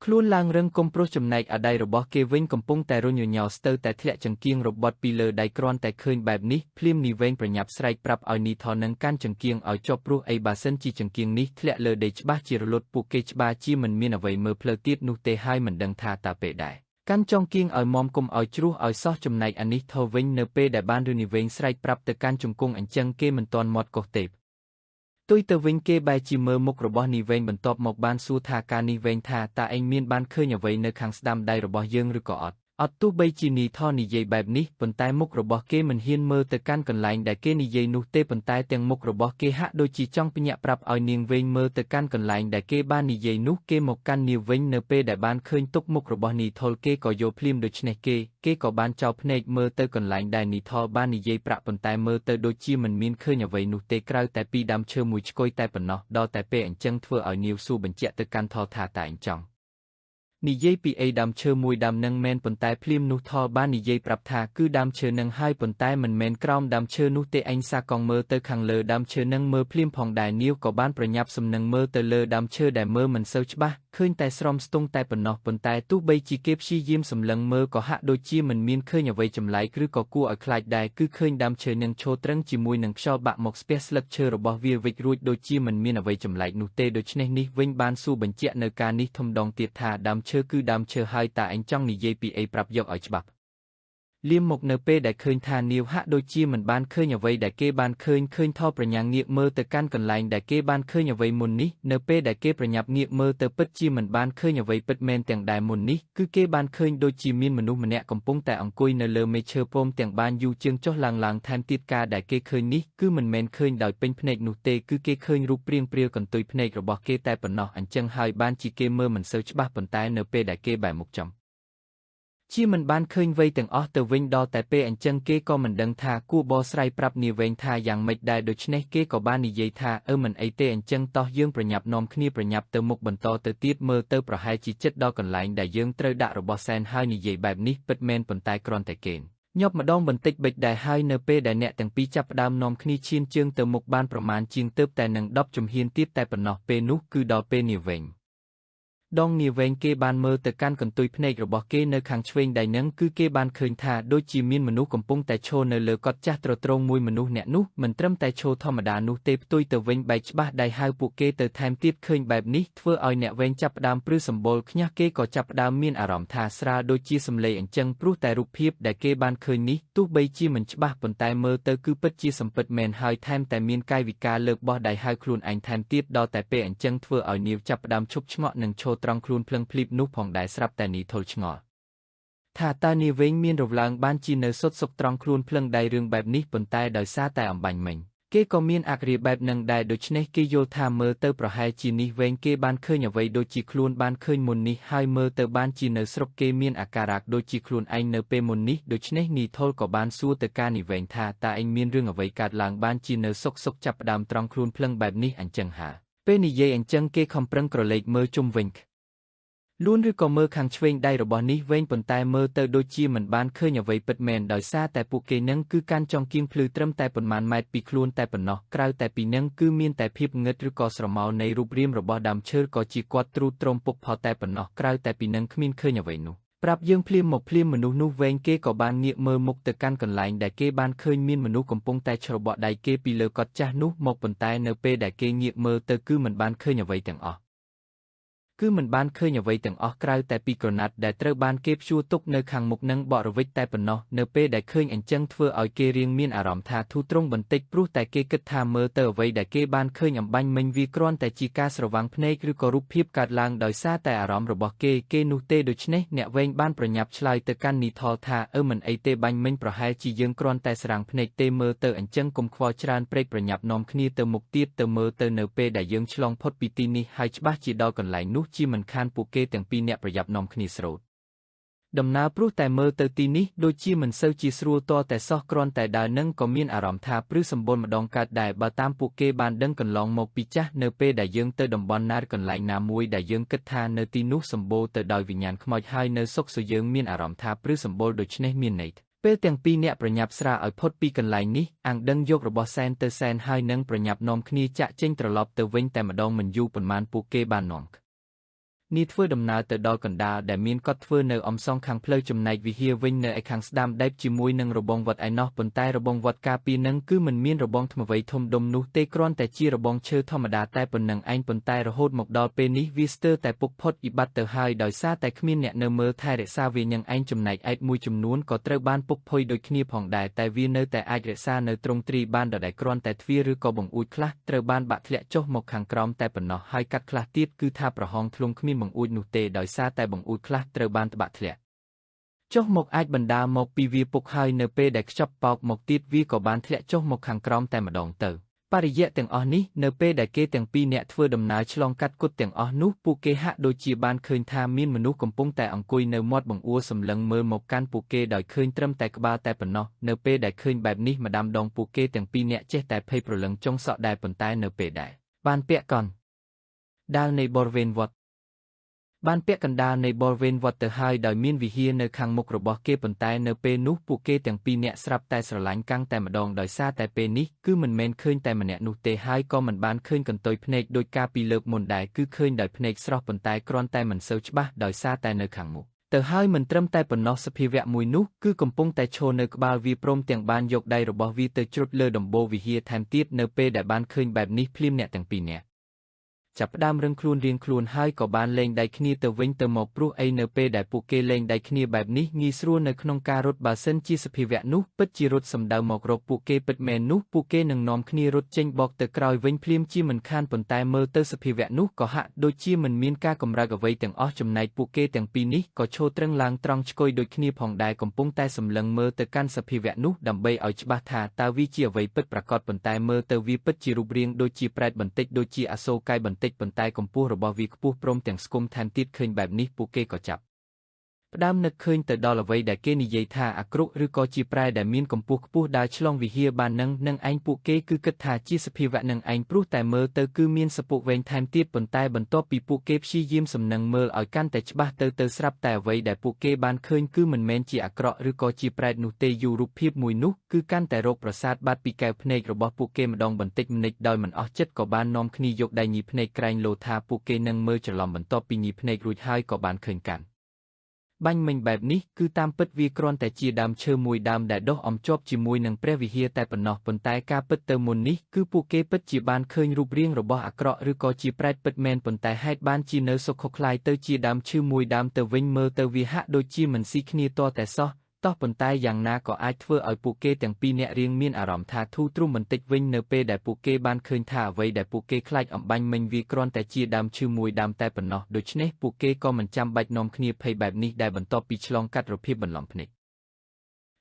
ខ្លួនឡើងរឹងគុំព្រោះចំណែកអាដៃរបស់គេវិញកំពុងតែរុញញញោស្ទើរតែធ្លាក់ចង្គៀងរបត់ពីលើដៃគ្រាន់តែឃើញបែបនេះភ្លាមនីវែងប្រញាប់ស្រែកប្រាប់ឲ្យនីថនឹងកាន់ចង្គៀងឲ្យជាប់ព្រោះអីបើសិនជាចង្គៀងនេះធ្លាក់លើដីច្បាស់ជារលត់ពួកគេច្បាស់ជាមិនមានអ្វីមើលផ្លូវទៀតនោះទេហើយមិនដឹងថាតើពេលដែរកាន់ចង្គៀងឲ្យមមគុំឲ្យជ្រោះឲ្យសោះចំណែកអានេះថវិញនៅពេលដែលបានឬនីវែងស្រែកប្រាប់ទៅកាន់ជង្គង់អញ្ចឹងគេមិនទាន់មាត់កោះទេទុយទៅវិញគេបែរជាមើលមុខរបស់នីវែងបន្ទាប់មកបានសួរថាការនីវែងថាតើឯងមានបានឃើញអ្វីនៅខាងស្ដាំដៃរបស់យើងឬក៏អត់ អត់ទោះបីជានីថនិយាយបែបនេះប៉ុន្តែមុខរបស់គេមិនហ៊ានមើលទៅកាន់កន្លែងដែលគេនិយាយនោះទេប៉ុន្តែទាំងមុខរបស់គេហាក់ដូចជាចង់ភ្ញាក់ប្រាប់ឲ្យនាងវែងមើលទៅកាន់កន្លែងដែលគេបាននិយាយនោះគេមកកាន់នាងវិញនៅពេលដែលបានឃើញទុកមុខរបស់នីថុលគេក៏យល់ភ្លាមដូច្នេះគេក៏បានចោលភ្នែកមើលទៅកន្លែងដែលនីថុលបាននិយាយប្រាក់ប៉ុន្តែមើលទៅដូចជាមិនមានឃើញអ្វីនោះទេក្រៅតែពីដើមឈើមួយឆ្កុយតែប៉ុណ្ណោះដល់តែពេលអញ្ចឹងធ្វើឲ្យនាងសួរបញ្ជាក់ទៅកាន់ថុលថាតែអញ្ចឹង និយាយពីអីដើមឈើមួយដើមនឹងមែនប៉ុន្តែភ្លាមនោះថលបាននិយាយប្រាប់ថាគឺដើមឈើនឹងហើយប៉ុន្តែមិនមែនក្រោមដើមឈើនោះទេអញសាកងមើលទៅខាងលើដើមឈើនឹងមើលភ្លាមផងដែរនាវក៏បានប្រញាប់សំនឹងមើលទៅលើដើមឈើដែលមើលមិនសូវច្បាស់ឃើញតែស្រមស្ទង់តែប៉ុណ្ណោះប៉ុន្តែទោះបីជាគេព្យាយាមសម្លឹងមើលក៏ហាក់ដូចជាមិនមានឃើញអ្វីចម្លែកឬក៏គួរឲ្យខ្លាចដែរគឺឃើញដើមឈើនឹងឈរត្រឹងជាមួយនឹងខ្យល់បាក់មកស្ពះស្លឹកឈើរបស់វាវិចរួចដូចជាមិនមានអ្វីចម្លែកនោះទេដូច្នេះនេះវិញបានសួរបញ្ជាក់នៅការនេះធំដងទៀតថាដើមឈើគឺដើមឈើហើយតើអញចង់និយាយពីអីប្រាប់យកឲ្យច្បាស់លៀមមកនៅពេលដែលឃើញថានាវហាក់ដូចជាមិនបានឃើញអ្វីដែលគេបានឃើញឃើញថលប្រញាំងងាកមើលទៅកាន់កន្លែងដែលគេបានឃើញអ្វីមុននេះនៅពេលដែលគេប្រញាប់ងាកមើលទៅពិតជាមិនបានឃើញអ្វីពិតមែនទាំងដែលមុននេះគឺគេបានឃើញដូចជាមានមនុស្សម្នាក់កំពុងតែអង្គុយនៅលើមេឈើព្រមទាំងបានយូរជាងចុះឡើងឡើងថែមទៀតការដែលគេឃើញនេះគឺមិនមែនឃើញដោយពេញភ្នែកនោះទេគឺគេឃើញរូបព្រាងព្រាលកន្ទុយភ្នែករបស់គេតែប៉ុណ្ណោះអញ្ចឹងហើយបានជាគេមើលមិនសូវច្បាស់ប៉ុន្តែនៅពេលដែលគេបែរមុខចំជាមិនបានឃើញវ័យទាំងអស់ទៅវិញដល់តែពេលអញ្ចឹងគេក៏មិនដឹងថាគួរបកស្រាយប្រាប់នាវែងថាយ៉ាងម៉េចដែរដូច្នេះគេក៏បាននិយាយថាមិនអីទេអញ្ចឹងតោះយើងប្រញាប់នាំគ្នាប្រញាប់ទៅមុខបន្តទៅទៀតមើលទៅប្រហែលជាចិត្តដល់កន្លែងដែលយើងត្រូវដាក់របស់សែនហើយនិយាយបែបនេះពិតមែនប៉ុន្តែគ្រាន់តែគេញាប់ម្ដងបន្តិចបិចដែរហើយនៅពេលដែលអ្នកទាំងពីរចាប់ផ្ដើមនាំគ្នាឈានជើងទៅមុខបានប្រមាណជាងទើបតែនឹង10ជំហានទៀតតែប៉ុណ្ណោះពេលនោះគឺដល់ពេលនាវែងដងនាវែងគេបានមើលទៅកាន់កន្ទុយភ្នែករបស់គេនៅខាងឆ្វេងដៃនឹងគឺគេបានឃើញថាដូចជាមានមនុស្សកំពុងតែឈរនៅលើកត់ចាស់ទ្រទ្រង់មួយមនុស្សអ្នកនោះមិនត្រឹមតែឈរធម្មតានោះទេផ្ទុយទៅវិញបែកច្បាស់ដៃហៅពួកគេទៅថែមទៀតឃើញបែបនេះធ្វើឲ្យអ្នកវែងចាប់ផ្ដើមព្រឺសម្បុរខ្ញាស់គេក៏ចាប់ផ្ដើមមានអារម្មណ៍ថាស្រាលដូចជាសម្លេងអញ្ចឹងព្រោះតែរូបភាពដែលគេបានឃើញនេះទោះបីជាមិនច្បាស់ប៉ុន្តែមើលទៅគឺពិតជាសម្ពិតមែនហើយថែមតែមានកាយវិការលើកបោះដៃហៅខ្លួនឯងថែមទៀតដល់តែពេលអញ្ចឹងធ្វើឲ្យនាវចាប់ផ្ដើមឈប់ឆ្ងក់និងឈរត្រង់ខ្លួនភ្លឹងភ្លីបនោះផងដែរស្រាប់តែនីធុលឆ្ងល់ថាតើនាវែងមានរំឡើងបានជានៅសុតសុកត្រង់ខ្លួនភ្លឹងដៃរឿងបែបនេះប៉ុន្តែដោយសារតែអំបញ្ញមិញគេក៏មានអគ្រាបែបនឹងដែរដូច្នេះគេយល់ថាមើលទៅប្រហែលជានេះវែងគេបានឃើញអ្វីដូចជាខ្លួនបានឃើញមុននេះហើយមើលទៅបានជានៅស្រុកគេមានអាការៈដូចជាខ្លួនឯងនៅពេលមុននេះដូច្នេះនីធុលក៏បានសួរទៅការនេះវែងថាតើឯងមានរឿងអ្វីកើតឡើងបានជានៅសុកសុកចាប់ផ្ដើមត្រង់ខ្លួនភ្លឹងបែបនេះអញ្ចឹងហាពេលនិយាយអញ្ចឹងគេខំប្រឹងក្រឡេកមើលជុំវិញលួនឬក៏មើលខាងឆ្វេងដៃរបស់នេះវែងប៉ុន្តែមើលទៅដូចជាមិនបានឃើញអ្វីពិតមែនដោយសារតែពួកគេនឹងគឺកាន់ចង្គៀងភ្លឺត្រឹមតែប៉ុន្មានម៉ែត្រពីខ្លួនតែប៉ុណ្ណោះក្រៅតែពីនឹងគឺមានតែភាពងឹតឬក៏ស្រមោលនៃរូបរាងរបស់ដើមឈើក៏ជាគាត់ទ្រូទ្រមពុកផលតែប៉ុណ្ណោះក្រៅតែពីនឹងគ្មានឃើញអ្វីនោះប្រាប់យើងភ្លាមមកភ្លាមមនុស្សនោះវែងគេក៏បានងាកមើលមុខទៅកាន់កន្លែងដែលគេបានឃើញមានមនុស្សកំពុងតែច្របក់ដៃគេពីលើកត់ចាស់នោះមកប៉ុន្តែនៅពេលដែលគេងាកមើលទៅគឺមិនបានឃើញអ្វីទាំងអស់គឺមិនបានឃើញអ្វីទាំងអស់ក្រៅតែពីក្រណាត់ដែលត្រូវបានគេព្យួរទុកនៅខាងមុខនឹងបរិវិចតែប៉ុណ្ណោះនៅពេលដែលឃើញអញ្ចឹងធ្វើឲ្យគេរៀងមានអារម្មណ៍ថាធូរទ្រង់បន្តិចព្រោះតែគេគិតថាមើលទៅអ្វីដែលគេបានឃើញអំបញ្ញមិញវាគ្រាន់តែជាការស្រវាំងភ្នែកឬក៏រូបភាពកើតឡើងដោយសារតែអារម្មណ៍របស់គេគេនោះទេដូច្នេះអ្នកវែងបានប្រញាប់ឆ្លើយទៅកាន់នីថលថាមិនអីទេបាញ់មិញប្រហែលជាយើងគ្រាន់តែស្រាំងភ្នែកទេមើលទៅអញ្ចឹងកុំខ្វល់ច្រើនព្រេកប្រញាប់នាំគ្នាទៅមុខទៀតទៅមើលទៅនៅពេលដែលយើងឆ្លងផុតពីទីនេះហើយច្បាស់ជាដល់កន្លែងនោះជាមិនខានពួកគេទាំងពីរអ្នកប្រញាប់នាំគ្នាស្រោតដំណើរព្រោះតែមើលទៅទីនេះដូចជាមិនសូវជាស្រួលតតែសោះគ្រាន់តែដើរនឹងក៏មានអារម្មណ៍ថាព្រឺសម្បុរម្ដងកើតដែរបើតាមពួកគេបានដឹងកន្លងមកពីចាស់នៅពេលដែលយើងទៅតំបន់ណាកន្លែងណាមួយដែលយើងគិតថានៅទីនោះសម្បូរទៅដោយវិញ្ញាណខ្មោចហើយនៅសុខសយើងមានអារម្មណ៍ថាព្រឺសម្បុរដូច្នេះមានន័យពេលទាំងពីរអ្នកប្រញាប់ស្រាឲ្យផុតពីកន្លែងនេះអាងដឹងយករបស់សែនទៅសែនហើយនឹងប្រញាប់នាំគ្នាចាក់ចេញត្រឡប់ទៅវិញតែម្ដងមិនយូរប៉ុន្មានពួកគេបាននាំនេះធ្វើដំណើរទៅដល់កណ្ដាលដែលមានកត់ធ្វើនៅអំសងខាងផ្លូវចំណែកវិហារវិញនៅឯខាងស្ដាំដែបជាមួយនឹងរបងវត្តឯណោះប៉ុន្តែរបងវត្តការពារនឹងគឺមិនមានរបងថ្មអ្វីធំដុំនោះទេគ្រាន់តែជារបងឈើធម្មតាតែប៉ុណ្ណឹងឯងប៉ុន្តែរហូតមកដល់ពេលនេះវាស្ទើរតែពុកផុតវិបត្តិទៅហើយដោយសារតែគ្មានអ្នកនៅមើលថែរក្សាវានឹងឯងចំណែកឯកមួយចំនួនក៏ត្រូវបានពុកផុយដូចគ្នាផងដែរតែវានៅតែអាចរក្សានៅទ្រង់ទ្រីបានដដែលគ្រាន់តែទ្វារឬក៏បង្អួចខ្លះត្រូវបានបាក់ធ្លាក់ចុះមកខាងក្រោមតែប៉ុណ្ណោះហើយកាត់ខ្លះទៀតគឺថាប្រហោងធ្លុងគ្មានបង្អួចនោះទេដោយសារតែបង្អួចខ្លះត្រូវបានត្បាក់ធ្លាក់ចុះមកអាចបណ្ដាលមកពីវាពុកហើយនៅពេលដែលខ្ចប់បោកមកទៀតវាក៏បានធ្លាក់ចុះមកខាងក្រោមតែម្ដងទៅបរិយៈទាំងអស់នេះនៅពេលដែលគេទាំងពីរអ្នកធ្វើដំណើរឆ្លងកាត់គុតទាំងអស់នោះពួកគេហាក់ដូចជាបានឃើញថាមានមនុស្សកំពុងតែអង្គុយនៅមាត់បង្អួរសម្លឹងមើលមកកាន់ពួកគេដោយឃើញត្រឹមតែក្បាលតែប៉ុណ្ណោះនៅពេលដែលឃើញបែបនេះម្ដាមដងពួកគេទាំងពីរអ្នកចេះតែភ័យព្រលឹងចុងសក់ដែរប៉ុន្តែនៅពេលដែលបានពាក់កណ្ដាលនៃបរិវេណវត្ត បានពាក់កណ្ដាលនៃបរិវេណវត្តទៅហើយដោយមានវិហារនៅខាងមុខរបស់គេប៉ុន្តែនៅពេលនោះពួកគេទាំងពីរនាក់ស្រាប់តែស្រឡាញ់កាំងតែម្ដងដោយសារតែពេលនេះគឺមិនមែនឃើញតែម្នាក់នោះទេហើយក៏មិនបានឃើញកន្ទុយភ្នែកដោយការពីលើកមុនដែរគឺឃើញដោយភ្នែកស្រស់ប៉ុន្តែគ្រាន់តែមិនសូវច្បាស់ដោយសារតែនៅខាងមុខទៅហើយមិនត្រឹមតែប៉ុណ្ណោះសភាវៈមួយនោះគឺកំពុងតែឈរនៅក្បាលវាព្រមទាំងបានយកដៃរបស់វាទៅជ្រុតលើដំបូលវិហារថែមទៀតនៅពេលដែលបានឃើញបែបនេះភ្លាមអ្នកទាំងពីរនាក់ចាប់ផ្ដើមរឹងខ្លួនរៀងខ្លួនហើយក៏បានលែងដៃគ្នាទៅវិញទៅមកព្រោះអីនៅពេលដែលពួកគេលែងដៃគ្នាបែបនេះងាយស្រួលនៅក្នុងការរត់បើសិនជាសភាវៈនោះពិតជារត់សំដៅមករកពួកគេពិតមែននោះពួកគេនឹងនាំគ្នារត់ចេញបកទៅក្រោយវិញភ្លាមជាមិនខានប៉ុន្តែមើលទៅសភាវៈនោះក៏ហាក់ដូចជាមិនមានការកម្រើកអ្វីទាំងអស់ចំណែកពួកគេទាំងពីរនេះក៏ឈរត្រឹងឡើងត្រង់ឆ្កុយដូចគ្នាផងដែរកំពុងតែសម្លឹងមើលទៅកាន់សភាវៈនោះដើម្បីឲ្យច្បាស់ថាតើវាជាអ្វីពិតប្រាកដប៉ុន្តែមើលទៅវាពិតជារូបរាងដូចជាប្រែតបន្តិចដូចជាអសូរកាយបន្តិចប៉ុន្តែកម្ពស់របស់វាខ្ពស់ព្រមទាំងស្គមថែមទៀតឃើញបែបនេះពួកគេក៏ចាប់ផ្ដើមនឹកឃើញទៅដល់អ្វីដែលគេនិយាយថាអាក្រក់ឬក៏ជាប្រែដែលមានកម្ពស់ខ្ពស់ដើរឆ្លងវិហារបាននឹងនឹងឯងពួកគេគឺគិតថាជាសភាវៈនឹងឯងព្រោះតែមើលទៅគឺមានសពុកវែងថែមទៀតប៉ុន្តែបន្ទាប់ពីពួកគេព្យាយាមសំណឹងមើលឲ្យកាន់តែច្បាស់ទៅស្រាប់តែអ្វីដែលពួកគេបានឃើញគឺមិនមែនជាអាក្រក់ឬក៏ជាប្រែតនោះទេយូររូបភាពមួយនោះគឺកាន់តែរកប្រសាទបាត់ពីកែវភ្នែករបស់ពួកគេម្ដងបន្តិចម្និចដោយមិនអស់ចិត្តក៏បាននាំគ្នាយកដៃញីភ្នែកក្រែងលោថាពួកគេនឹងមើលច្រឡំបន្ទាប់ពីញីភ្នែករួចហើយក៏បានឃើញកាន់បាញ់មិញបែបនេះគឺតាមពិតវាគ្រាន់តែជាដើមឈើមួយដើមដែលដុះអំជាប់ជាមួយនឹងព្រះវិហារតែប៉ុណ្ណោះប៉ុន្តែការពិតទៅមុននេះគឺពួកគេពិតជាបានឃើញរូបរាងរបស់អាក្រក់ឬក៏ជាប្រែតពិតមែនប៉ុន្តែហេតុបានជានៅសុខក្លាយទៅជាដើមឈើមួយដើមទៅវិញមើលទៅវាហាក់ដូចជាមិនស៊ីគ្នាតតែសោះតោះប៉ុន្តែយ៉ាងណាក៏អាចធ្វើឲ្យពួកគេទាំងពីរនាក់រៀងមានអារម្មណ៍ថាធូរទ្រុំបន្តិចវិញនៅពេលដែលពួកគេបានឃើញថាអ្វីដែលពួកគេខ្លាចអំបញ្ញមិញវាគ្រាន់តែជាដើមឈើមួយដើមតែប៉ុណ្ណោះដូច្នេះពួកគេក៏មិនចាំបាច់នាំគ្នាភ័យបែបនេះដែលបន្ទាប់ពីឆ្លងកាត់រភាពបន្លំភ្នែក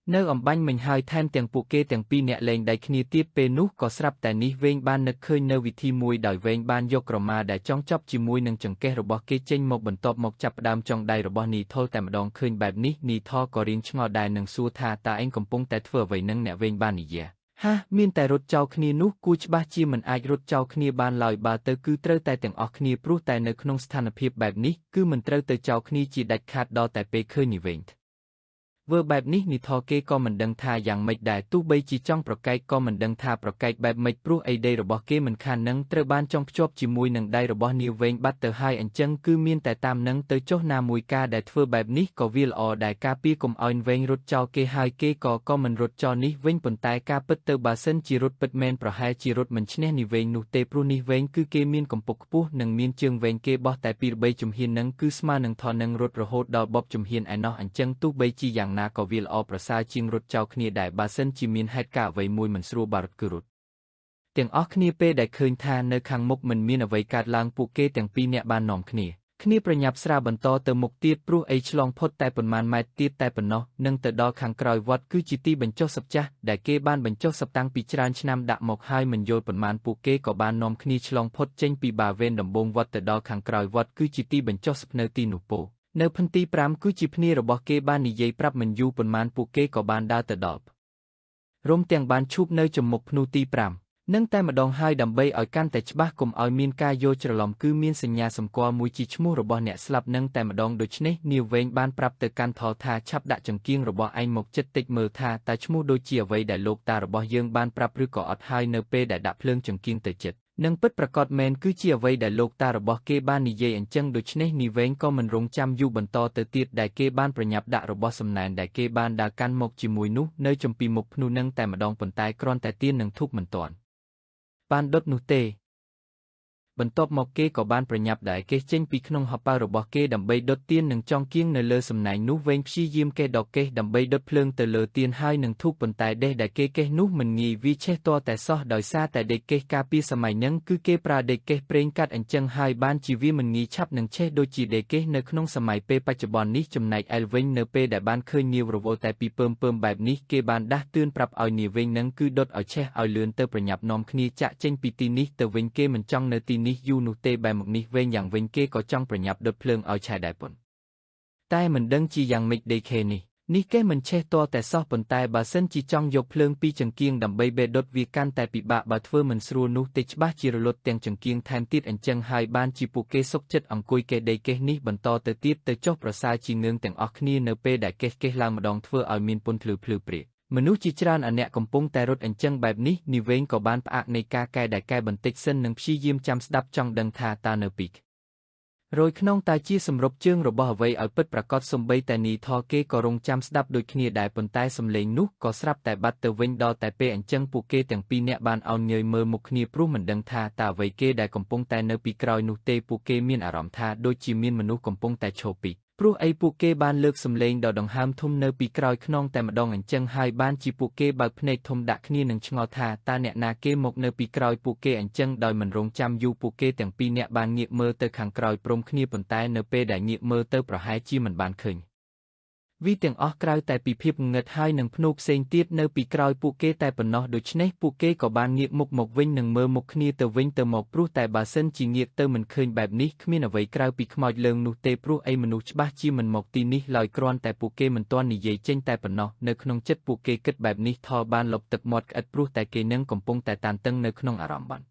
នៅអំបញ្ញមិញហើយថែមទាំងពួកគេទាំងពីរអ្នកលែងដៃគ្នាទៀតពេលនោះក៏ស្រាប់តែនេះវែងបាននឹកឃើញនៅវិធីមួយដោយវែងបានយកក្រមាដែលចង់ចប់ជាមួយនឹងចង្កេះរបស់គេចេញមកបន្ទាប់មកចាប់ផ្ដើមចង់ដៃរបស់នីថុលតែម្ដងឃើញបែបនេះនីថុលក៏រៀងឆ្ងល់ដែរនឹងសួរថាតើឯងកំពុងតែធ្វើអ្វីនឹងអ្នកវែងបាននិយាយហាមានតែរត់ចោលគ្នានោះគួរច្បាស់ជាមិនអាចរត់ចោលគ្នាបានឡើយបើទៅគឺត្រូវតែទាំងអស់គ្នាព្រោះតែនៅក្នុងស្ថានភាពបែបនេះគឺមិនត្រូវទៅចោលគ្នាជាដាច់ខាតដល់តែពេលឃើញនេះវែងធ្វើបែបនេះនីថគេក៏មិនដឹងថាយ៉ាងម៉េចដែរទោះបីជាចង់ប្រកែកក៏មិនដឹងថាប្រកែកបែបម៉េចព្រោះអីដីរបស់គេមិនខាននឹងត្រូវបានចង់ភ្ជាប់ជាមួយនឹងដៃរបស់នាវែងបាត់ទៅហើយអញ្ចឹងគឺមានតែតាមនឹងទៅចុះណាមួយការដែលធ្វើបែបនេះក៏វាល្អដែរការពារកុំឲ្យវែងរត់ចោលគេហើយគេក៏មិនរត់ចោលនេះវិញប៉ុន្តែការពិតទៅបើសិនជារត់ពិតមែនប្រហែលជារត់មិនឈ្នះនេះវែងនោះទេព្រោះនេះវែងគឺគេមានកម្ពស់ខ្ពស់និងមានជើងវែងគេបោះតែពីរបីជំហាននឹងគឺស្មើនឹងថននឹងរត់រហូតដល់បបជំហានឯណោះអញ្ចឹងទោះបីជាយ៉ាងណាក៏វាល្អប្រសើរជាងរត់ចោលគ្នាដែរបើសិនជាមានហេតុការណ៍អ្វីមួយមិនស្រួលបារត់គឺរត់ទាំងអស់គ្នាពេលដែលឃើញថានៅខាងមុខមិនមានអ្វីកើតឡើងពួកគេទាំងពីរនាក់បាននាំគ្នាប្រញាប់ស្រាបន្តទៅមុខទៀតព្រោះអីឆ្លងផុតតែប៉ុន្មានម៉ែត្រទៀតតែប៉ុណ្ណោះនឹងទៅដល់ខាងក្រោយវត្តគឺជាទីបញ្ចុះសពចាស់ដែលគេបានបញ្ចុះសពតាំងពីច្រើនឆ្នាំដាក់មកហើយមិនយល់ប៉ុន្មានពួកគេក៏បាននាំគ្នាឆ្លងផុតចេញពីបាវេនដំបូងវត្តទៅដល់ខាងក្រោយវត្តគឺជាទីបញ្ចុះសពនៅទីនោះពោនៅផនទី5គឺជាភ្នារបស់គេបាននិយាយប្រាប់មិនយូរប៉ុន្មានពួកគេក៏បានដើរទៅដល់រំទាំងបានឈូបនៅចំមុខភ្នូទី5នឹងតែម្ដងហើយដើម្បីឲ្យកាន់តែច្បាស់កុំឲ្យមានការយល់ច្រឡំគឺមានសញ្ញាសម្គាល់មួយជាឈ្មោះរបស់អ្នកស្លាប់នឹងតែម្ដងដូច្នេះនាវែងបានប្រាប់ទៅកាន់ថលថាឆាប់ដាក់ចង្គៀងរបស់ឯងមកចិត្តតិចមើលថាតើឈ្មោះដូចជាអ្វីដែលលោកតារបស់យើងបានប្រាប់ឬក៏អត់ហើយនៅពេលដែលដាក់ភ្លើងចង្គៀងទៅចិត្តនឹងពិតប្រាកដមែនគឺជាអ្វីដែលលោកតារបស់គេបាននិយាយអញ្ចឹងដូច្នេះនីវែងក៏មិនរងចាំយូរបន្តទៅទៀតដែលគេបានប្រញាប់ដាក់របស់សំណែនដែលគេបានដើរកាន់មកជាមួយនោះនៅចំពីមុខភ្នូនឹងតែម្ដងប៉ុន្តែគ្រាន់តែទៀននឹងធូបមិនទាន់បានដុតនោះទេបន្ទាប់មកគេក៏បានប្រញាប់ដែលគេចេញពីក្នុងហប៉ៅរបស់គេដើម្បីដុតទៀននិងចង់គៀងនៅលើសំណែងនោះវែងព្យាយាមកេះដកកេះដើម្បីដុតភ្លើងទៅលើទៀនហើយនឹងធូបប៉ុន្តែដេះដែលគេកេះនោះមិនងាយវាឆេះទាល់តែសោះដោយសារតែដេកកេះការពីសម័យនឹងគឺគេប្រើដេកកេះប្រេងកាត់អញ្ចឹងហើយបានជាវាមិនងាយឆាប់នឹងឆេះដូចជាដេកកេះនៅក្នុងសម័យពេលបច្ចុប្បន្ននេះចំណែកឯលវិញនៅពេលដែលបានឃើញនាវរវល់តែពីពើមពើមបែបនេះគេបានដាស់តឿនប្រាប់ឲ្យនាវវិញនឹងគឺដុតឲ្យឆេះឲ្យលឿនទៅប្រញាប់នាំគ្នាចាក់ចេញពីទីនេះទៅវិញគេមិនចង់នៅទីនេះយូរនោះទេបែរមកនេះវិញយ៉ាងវិញគេក៏ចង់ប្រញាប់ដុតភ្លើងឲ្យឆេះដែរប៉ុន្តែមិនដឹងជាយ៉ាងម៉េចដេខេនេះ នេះគេមិនឆេះទាល់តែសោះប៉ុន្តែបើសិនជាចង់យកភ្លើងពីចង្គៀងដើម្បីបេះដុតវាកាន់តែពិបាកបើធ្វើមិនស្រួលនោះទេច្បាស់ជារលត់ទាំងចង្គៀងថែមទៀតអញ្ចឹងហើយបានជាពួកគេសុខចិត្តអង្គុយកេះដីកេះនេះបន្តទៅទៀតទៅចុះប្រសើរជាងងើងទាំងអស់គ្នានៅពេលដែលកេះកេះឡើងម្ដងធ្វើឲ្យមានពន្លឺភ្លឺព្រាកមនុស្សជាច្រើនអាអ្នកកំពុងតែរត់អញ្ចឹងបែបនេះនិវេងក៏បានផ្អាកនៃការកែដែលកែបន្តិចសិននិងព្យាយាមចាំស្ដាប់ចង់ដឹងថាតើនៅពីរយខ្នងតែជាសម្រុបជើងរបស់អ្វីឲ្យពិតប្រាកដសំបីតែនីថគេក៏រងចាំស្ដាប់ដូចគ្នាដែរប៉ុន្តែសំឡេងនោះក៏ស្រាប់តែបាត់ទៅវិញដល់តែពេលអញ្ចឹងពួកគេទាំងពីរនាក់បានអោនញើយមើលមុខគ្នាព្រោះមិនដឹងថាតើអ្វីគេដែលកំពុងតែនៅពីក្រោយនោះទេពួកគេមានអារម្មណ៍ថាដូចជាមានមនុស្សកំពុងតែឈរពីព្រោះអីពួកគេបានលើកសំឡេងដ៏ដង្ហើមធំនៅពីក្រោយខ្នងតែម្ដងអញ្ចឹងហើយបានជាពួកគេបើកភ្នែកធំដាក់គ្នានឹងឆ្ងល់ថាតើអ្នកណាគេមកនៅពីក្រោយពួកគេអញ្ចឹងដោយមិនរងចាំយូរពួកគេទាំងពីរនាក់បានងាកមើលទៅខាងក្រោយព្រមគ្នាប៉ុន្តែនៅពេលដែលងាកមើលទៅប្រហែលជាមិនបានឃើញវីទាំងអស់ក្រៅតែពីភាពងងឹតហើយនឹងភ្នូផ្សេងទៀតនៅពីក្រោយពួកគេតែប៉ុណ្ណោះដូច្នេះពួកគេក៏បានងាកមុខមកវិញនិងមើលមុខគ្នាទៅវិញទៅមកព្រោះតែបើសិនជាងាកទៅមិនឃើញបែបនេះគ្មានអ្វីក្រៅពីខ្មោចលើងនោះទេព្រោះអីមនុស្សច្បាស់ជាមិនមកទីនេះឡើយគ្រាន់តែពួកគេមិនទាន់និយាយចេញតែប៉ុណ្ណោះនៅក្នុងចិត្តពួកគេគិតបែបនេះថលបានលបទឹកមាត់ក្អិតព្រោះតែគេនឹងកំពុងតែតានតឹងនៅក្នុងអារម្មណ៍បា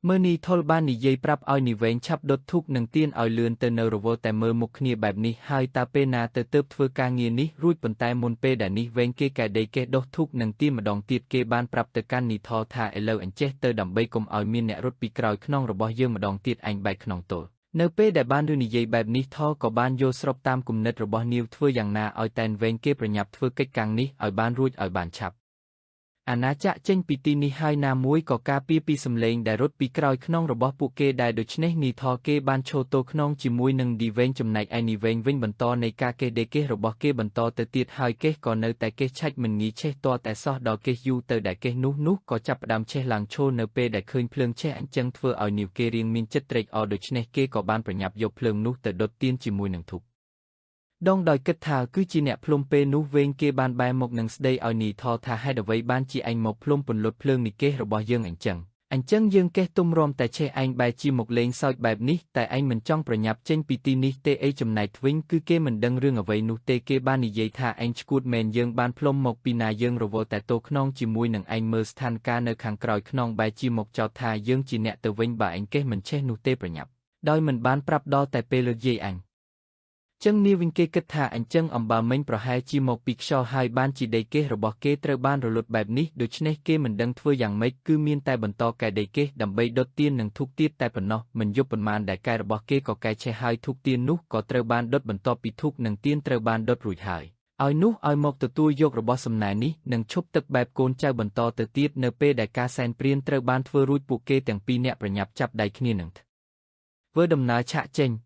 នមើនីថុលបាននិយាយប្រាប់ឲ្យនិវែងឆាប់ដុតធូបនិងទៀនឲ្យលឿនទៅនៅរវល់តែមើលមុខគ្នាបែបនេះហើយតើពេលណាទៅទើបធ្វើការងារនេះរួចប៉ុន្តែមុនពេលដែលនេះវែងគេកែដីកេះដុសធូបនិងទៀនម្ដងទៀតគេបានប្រាប់ទៅកាន់នីថលថាឥឡូវអញ្ចេះទៅដើម្បីកុំឲ្យមានអ្នករត់ពីក្រោយខ្នងរបស់យើងម្ដងទៀតអញបែកខ្នងទល់នៅពេលដែលបានឬនិយាយបែបនេះថលក៏បានយល់ស្របតាមគំនិតរបស់នាវធ្វើយ៉ាងណាឲ្យតែនវែងគេប្រញាប់ធ្វើកិច្ចការនេះឲ្យបានរួចឲ្យបានឆាប់អាណាចក្រចេញពីទីនេះហើយណាមួយក៏ការពារពីសំឡេងដែលរត់ពីក្រោយខ្នងរបស់ពួកគេដែរដូច្នេះនីថគេបានឈរទល់ខ្នងជាមួយនឹងឌីវែងចំណែកឯនីវែងវិញបន្តនៃការកេះដេកេះរបស់គេបន្តទៅទៀតហើយកេះក៏នៅតែកេះឆាច់មិនងាយឆេះទាល់តែសោះដល់កេះយូរទៅដែលកេះនោះក៏ចាប់ផ្ដើមឆេះឡើងឈរនៅពេលដែលឃើញភ្លើងឆេះអញ្ចឹងធ្វើឲ្យនាវគេរៀងមានចិត្តត្រេកអរដូច្នេះគេក៏បានប្រញាប់យកភ្លើងនោះទៅដុតទៀនជាមួយនឹងធូបដងដោយគិតថាគឺជាអ្នកភ្លុំពេលនោះវែងគេបានបែរមកនឹងស្ដីឲ្យនីថលថាហេតុអ្វីបានជាឯងមកភ្លុំពន្លត់ភ្លើងនិកេសរបស់យើងអញ្ចឹងយើងកេះទុំរំតែឆេះឯងបែរជាមកលេងសើចបែបនេះតែឯងមិនចង់ប្រញាប់ចេញពីទីនេះទេអីចំណែកវិញគឺគេមិនដឹងរឿងអ្វីនោះទេគេបាននិយាយថាឯងឈួតមែនយើងបានភ្លុំមកពីណាយើងរវល់តែទល់ខ្នងជាមួយនឹងឯងមើលស្ថានភាពនៅខាងក្រោយខ្នងបែរជាមកចោទថាយើងជាអ្នកទៅវិញបើឯងកេះមិនឆេះនោះទេប្រញាប់ដោយមិនបានប្រាប់ដល់តែពេលលើកយាយអញចឹងនាវិញគេគិតថាអញ្ចឹងអំបើមិញប្រហែលជាមកពីខ្យល់ហើយបានជាដីកេះរបស់គេត្រូវបានរលត់បែបនេះដូច្នេះគេមិនដឹងធ្វើយ៉ាងម៉េចគឺមានតែបន្តកែដីកេះដើម្បីដុតទៀននិងធូបទៀតតែប៉ុណ្ណោះមិនយប់ប៉ុន្មានដែលកែរបស់គេក៏កែឆេះហើយធូបទៀននោះក៏ត្រូវបានដុតបន្ទាប់ពីធូបនិងទៀនត្រូវបានដុតរួចហើយឲ្យនោះឲ្យមកទទួលយករបស់សំណែននេះនិងឈប់ទឹកបែបកូនចៅបន្តទៅទៀតនៅពេលដែលការសែនព្រានត្រូវបានធ្វើរួចពួកគេទាំងពីរនាក់ប្រញាប់ចាប់ដៃគ្នានឹងធ្វើដំណើរឆាកចេញ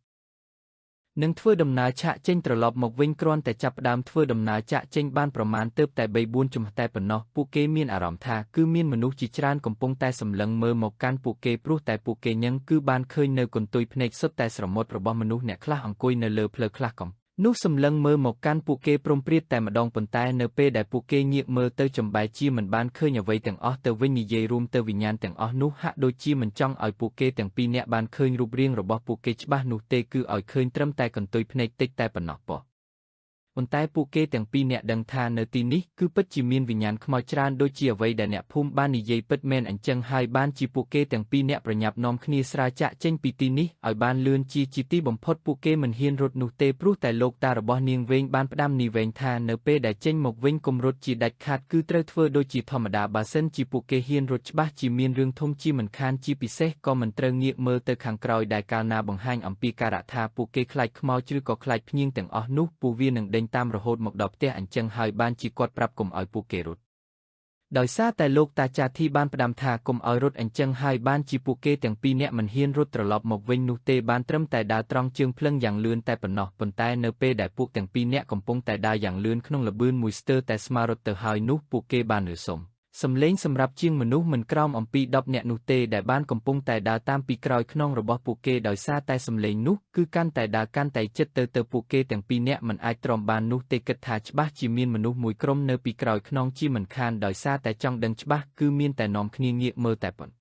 នឹងធ្វើដំណើរឆាកចេញត្រឡប់មកវិញគ្រាន់តែចាប់ផ្ដើមធ្វើដំណើរចាក់ចេញបានប្រមាណទើបតែ 3-4 ជំហតែប៉ុណ្ណោះពួកគេមានអារម្មណ៍ថាគឺមានមនុស្សជាច្រើនកំពុងតែសម្លឹងមើលមកកាន់ពួកគេព្រោះតែពួកគេញឹងគឺបានឃើញនៅកន្ទុយភ្នែកសុទ្ធតែស្រមត់របស់មនុស្សអ្នកខ្លះអង្គុយនៅលើផ្លូវខ្លះកំនោះសម្លឹងមើលមកកាន់ពួកគេព្រមព្រៀតតែម្ដងប៉ុន្តែនៅពេលដែលពួកគេងាកមើលទៅចំបែជាមិនបានឃើញអ្វីទាំងអស់ទៅវិញនិយាយរួមទៅវិញ្ញាណទាំងអស់នោះហាក់ដូចជាមិនចង់ឲ្យពួកគេទាំងពីរនាក់បានឃើញរូបរាងរបស់ពួកគេច្បាស់នោះទេគឺឲ្យឃើញត្រឹមតែកន្ទុយភ្នែកតិចតែប៉ុណ្ណោះប៉ុន្តែពួកគេទាំងពីរនាក់ដឹងថានៅទីនេះគឺពិតជាមានវិញ្ញាណខ្មោចច្រើនដូចជាអ្វីដែលអ្នកភូមិបាននិយាយពិតមែនអញ្ចឹងហើយបានជាពួកគេទាំងពីរនាក់ប្រញាប់នាំគ្នាស្រាវចាក់ចេញពីទីនេះឲ្យបានលឿនជាទីបំផុតពួកគេមិនហ៊ានរត់នោះទេព្រោះតែលោកតារបស់នាងវែងបានផ្ដាំនាងវែងថានៅពេលដែលចេញមកវិញកុំរត់ជាដាច់ខាតគឺត្រូវធ្វើដូចជាធម្មតាបើសិនជាពួកគេហ៊ានរត់ច្បាស់ជាមានរឿងធំជាមិនខានជាពិសេសក៏មិនត្រូវងាកមើលទៅខាងក្រោយដែលកាលណាបង្ហាញអំពីការថាពួកគេខ្លាចខ្មោចឬក៏ខ្លាចភ្ញៀងទាំងអស់នោះពួកវានឹងដេញតាមរហូតមកដល់ផ្ទះអញ្ចឹងហើយបានជាគាត់ប្រាប់កុំឲ្យពួកគេរត់ដោយសារតែលោកតាចាធីបានផ្ដាំថាកុំឲ្យរត់អញ្ចឹងហើយបានជាពួកគេទាំងពីរនាក់មិនហ៊ានរត់ត្រឡប់មកវិញនោះទេបានត្រឹមតែដើរត្រង់ជើងភ្លឹងយ៉ាងលឿនតែប៉ុណ្ណោះប៉ុន្តែនៅពេលដែលពួកទាំងពីរនាក់កំពុងតែដើរយ៉ាងលឿនក្នុងល្បឿនមួយស្ទើរតែស្មើរត់ទៅហើយនោះពួកគេបានឮសុំសំឡេងសម្រាប់ជាងមនុស្សមិនក្រោមអំពី10នាក់នោះទេដែលបានកំពុងតែដើរតាមពីក្រោយខ្នងរបស់ពួកគេដោយសារតែសំឡេងនោះគឺកាន់តែដើរកាន់តែជិតទៅពួកគេទាំងពីរនាក់មិនអាចទ្រាំបាននោះទេគិតថាច្បាស់ជាមានមនុស្សមួយក្រុមនៅពីក្រោយខ្នងជាមិនខានដោយសារតែចង់ដឹងច្បាស់គឺមានតែនាំគ្នាងាកមើលតែប៉ុណ្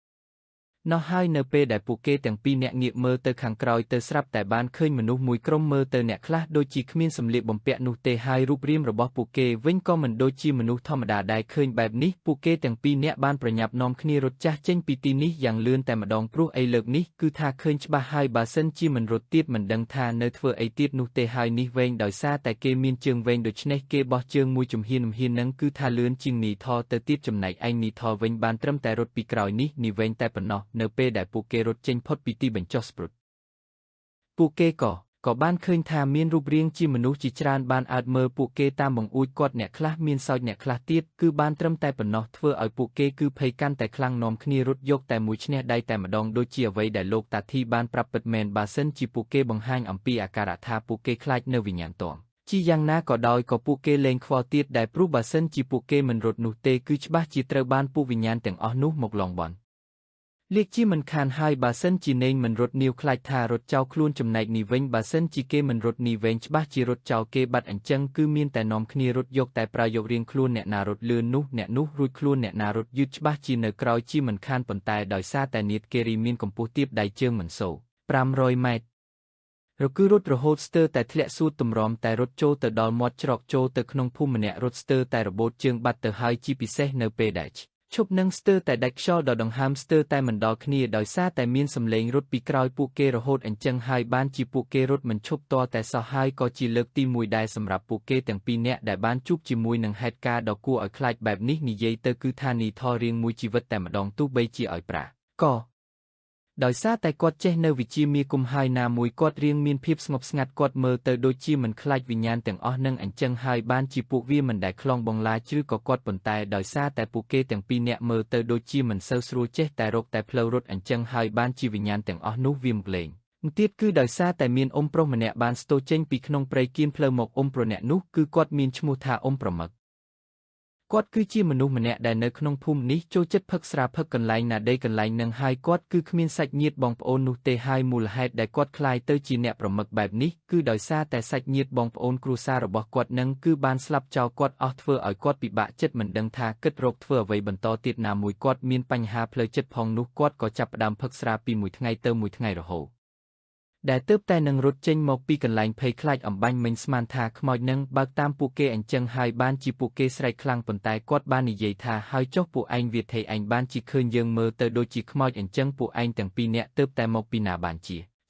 ណោះហើយនៅពេលដែលពួកគេទាំងពីរនាក់ងាកមើលទៅខាងក្រោយទៅស្រាប់តែបានឃើញមនុស្សមួយក្រុមមើលទៅអ្នកខ្លះដូចជាគ្មានសម្លៀកបំពាក់នោះទេហើយរូបរាងរបស់ពួកគេវិញក៏មិនដូចជាមនុស្សធម្មតាដែរឃើញបែបនេះពួកគេទាំងពីរនាក់បានប្រញាប់នាំគ្នារត់ចាស់ចេញពីទីនេះយ៉ាងលឿនតែម្ដងព្រោះអីលើកនេះគឺថាឃើញច្បាស់ហើយបើសិនជាមិនរត់ទៀតមិនដឹងថានៅធ្វើអីទៀតនោះទេហើយនេះវែងដោយសារតែគេមានជើងវែងដូច្នេះគេបោះជើងមួយជំហាននឹងគឺថាលឿនជាងនីថទៅទៀតចំណែកឯងនីថវិញបានត្រឹមតែរត់ពីក្រោយនេះនីវែងតែប៉ុណ្ណោះនៅពេលដែលពួកគេរត់ចេញផុតពីទីបញ្ចុះស្ព្រុតពួកគេក៏បានឃើញថាមានរូបរាងជាមនុស្សជាច្រើនបានអើតមើលពួកគេតាមបង្អួចគាត់អ្នកខ្លះមានសោចអ្នកខ្លះទៀតគឺបានត្រឹមតែប៉ុណ្ណោះធ្វើឲ្យពួកគេគឺភ័យកាន់តែខ្លាំងនាំគ្នារត់យកតែមួយឈ្នះដៃតែម្ដងដូចជាអ្វីដែលលោកតាធីបានប្រាប់ពិតមែនបើសិនជាពួកគេបង្ហាញអំពីអាការៈថាពួកគេខ្លាចនៅវិញ្ញាណតងជាយ៉ាងណាក៏ដោយក៏ពួកគេលែងខ្វល់ទៀតដែរព្រោះបើសិនជាពួកគេមិនរត់នោះទេគឺច្បាស់ជាត្រូវបានពួកវិញ្ញាណទាំងអស់នោះមកលងបន់លៀកជាមិនខានហើយបើសិនជានេងមិនរត់នីវខ្លាចថារត់ចោលខ្លួនចំណែកនេះវិញបើសិនជាគេមិនរត់នីវែងច្បាស់ជារត់ចោលគេបាត់អញ្ចឹងគឺមានតែនាំគ្នារត់យកតែប្រយោគរៀងខ្លួនអ្នកណារត់លឿននោះអ្នកនោះរួចខ្លួនអ្នកណារត់យឺតច្បាស់ជានៅក្រោយជាមិនខានប៉ុន្តែដោយសារតែនាតគេរីមានកម្ពស់ទាបដៃជើងមិនសូវ500ម៉ែត្ររគឺរត់រហូតស្ទើរតែធ្លាក់សួតទម្រាំតែរត់ចូលទៅដល់មាត់ច្រកចូលទៅក្នុងភូមិម្នាក់រត់ស្ទើរតែរបូតជើងបាត់ទៅហើយជាពិសេសនៅពេលដែលឈប់នឹងស្ទើរតែដាច់ខ្យល់ដល់ដង្ហើមស្ទើរតែមិនដល់គ្នាដោយសារតែមានសំឡេងរត់ពីក្រោយពួកគេរហូតអញ្ចឹងហើយបានជាពួកគេរត់មិនឈប់ទាល់តែសោះហើយក៏ជាលើកទីមួយដែរសម្រាប់ពួកគេទាំងពីរនាក់ដែលបានជួបជាមួយនឹងហេតុការណ៍ដ៏គួរឲ្យខ្លាចបែបនេះនិយាយទៅគឺថានីថរៀងមួយជីវិតតែម្ដងទោះបីជាឲ្យប្រាក៏ដោយសារតែគាត់ចេះនៅវិជ្ជាមាគមហើយណាមួយគាត់រៀងមានភាពស្ងប់ស្ងាត់គាត់មើលទៅដូចជាមិនខ្លាចវិញ្ញាណទាំងអស់នឹងអញ្ចឹងហើយបានជាពួកវាមិនដែលខ្លងបងឡាជ្ឬក៏គាត់ប៉ុន្តែដោយសារតែពួកគេទាំងពីរនាក់មើលទៅដូចជាមិនសូវស្រួលចេះតែរកតែផ្លូវរត់អញ្ចឹងហើយបានជាវិញ្ញាណទាំងអស់នោះវាមកលេងទៀតគឺដោយសារតែមានអ៊ំប្រុសម្នាក់បានស្ទោចេញពីក្នុងព្រៃគៀនផ្លូវមកអ៊ំប្រុសអ្នកនោះគឺគាត់មានឈ្មោះថាអ៊ំប្រមឹកគាត់គឺជាមនុស្សម្នាក់ដែលនៅក្នុងភូមិនេះចូលចិត្តផឹកស្រាផឹកកន្លែងណាដីកន្លែងនឹងហើយគាត់គឺគ្មានសាច់ញាតិបងប្អូននោះទេហើយមូលហេតុដែលគាត់ក្លាយទៅជាអ្នកប្រមឹកបែបនេះគឺដោយសារតែសាច់ញាតិបងប្អូនគ្រួសាររបស់គាត់នឹងគឺបានស្លាប់ចោលគាត់អស់ធ្វើឲ្យគាត់ពិបាកចិត្តមិនដឹងថាគិតរកធ្វើអ្វីបន្តទៀតណាមួយគាត់មានបញ្ហាផ្លូវចិត្តផងនោះគាត់ក៏ចាប់ផ្ដើមផឹកស្រាពីមួយថ្ងៃទៅមួយថ្ងៃរហូតដែលទើបតែនឹងរត់ចេញមកពីកន្លែងភ័យខ្លាចអំបញ្ញមិញស្មានថាខ្មោចនឹងបើកតាមពួកគេអញ្ចឹងហើយបានជាពួកគេស្រែកខ្លាំងប៉ុន្តែគាត់បាននិយាយថាហើយចុះពួកឯងវាថេឯងបានជាឃើញយើងមើលទៅដូចជាខ្មោចអញ្ចឹងពួកឯងទាំងពីរនាក់ទើបតែមកពីណាបាន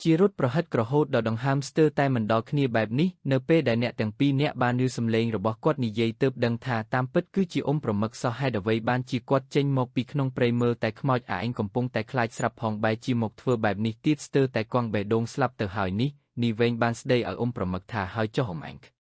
ជារត់ប្រហិតក្រហូតដល់ដង្ហើមស្ទើរតែមិនដល់គ្នាបែបនេះនៅពេលដែលអ្នកទាំងពីរនាក់បានឮសំឡេងរបស់គាត់និយាយទើបដឹងថាតាមពិតគឺជាអ៊ំប្រមឹកសោះហេតុអ្វីបានជាគាត់ចេញមកពីក្នុងព្រៃមើលតែខ្មោចឯងកំពុងតែខ្លាចស្រាប់ផងបែរជាមកធ្វើបែបនេះទៀតស្ទើរតែកង់បេះដូងស្លាប់ទៅហើយនេះនីវែងបានស្ដីឲ្យអ៊ំប្រមឹកថាហើយចុះអ៊ំឯង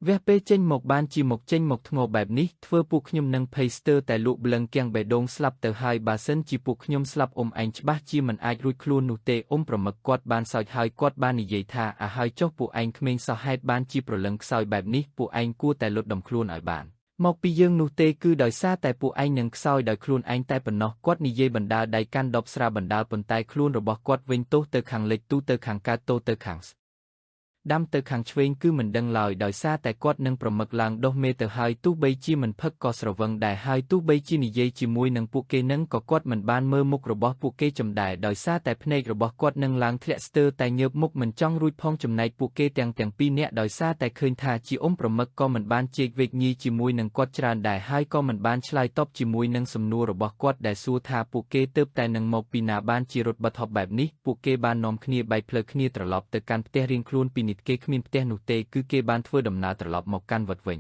វះពេលចេញមកបានជាមកចេញមកធ្ងោបែបនេះធ្វើពួកខ្ញុំនឹងភ័យស្ទើរតែលក់ប្លឹងគៀងបេះដូងស្លាប់ទៅហើយបើសិនជាពួកខ្ញុំស្លាប់អ៊ំឯងច្បាស់ជាមិនអាចរួចខ្លួននោះទេអ៊ំប្រមឹកគាត់បានសើចហើយគាត់បាននិយាយថាអាហើយចុះពួកឯងក្មេងសោះហេតុបានជាប្រលឹងខ្សោយបែបនេះពួកឯងគួរតែលុតដំខ្លួនឲ្យបានមកពីយើងនោះទេគឺដោយសារតែពួកឯងនឹងខ្សោយដោយខ្លួនឯងតែប៉ុណ្ណោះគាត់និយាយបណ្ដាលដៃកាន់ដបស្រាបណ្ដាលប៉ុន្តែខ្លួនរបស់គាត់វិញទោះទៅខាងលិចទូទៅខាងកើតទោះទៅខាងដាំទៅខាងឆ្វេងគឺមិនដឹងឡើយដោយសារតែគាត់នឹងប្រមឹកឡើងដុសមេទៅហើយទោះបីជាមិនផឹកក៏ស្រវឹងដែរហើយទោះបីជានិយាយជាមួយនឹងពួកគេនឹងក៏គាត់មិនបានមើលមុខរបស់ពួកគេចំដែរដោយសារតែភ្នែករបស់គាត់នឹងឡើងធ្លាក់ស្ទើរតែងើបមុខមិនចង់រួចផងចំណែកពួកគេទាំងពីរនាក់ដោយសារតែឃើញថាជាអ៊ំប្រមឹកក៏មិនបានជែកវែកញីជាមួយនឹងគាត់ច្រើនដែរហើយក៏មិនបានឆ្លើយតបជាមួយនឹងសំណួររបស់គាត់ដែលសួរថាពួកគេទើបតែនឹងមកពីណាបានជារត់បត់ហប់បែបនេះពួកគេបាននាំគ្នាបែកផ្លូវគ្នាត្រឡប់ទៅកាន់ផ្ទះរៀងខ្លួនពីនេះគេគ្មានផ្ទះនោះទេគឺគេបានធ្វើដំណើរត្រឡប់មកកាន់វត្តវិ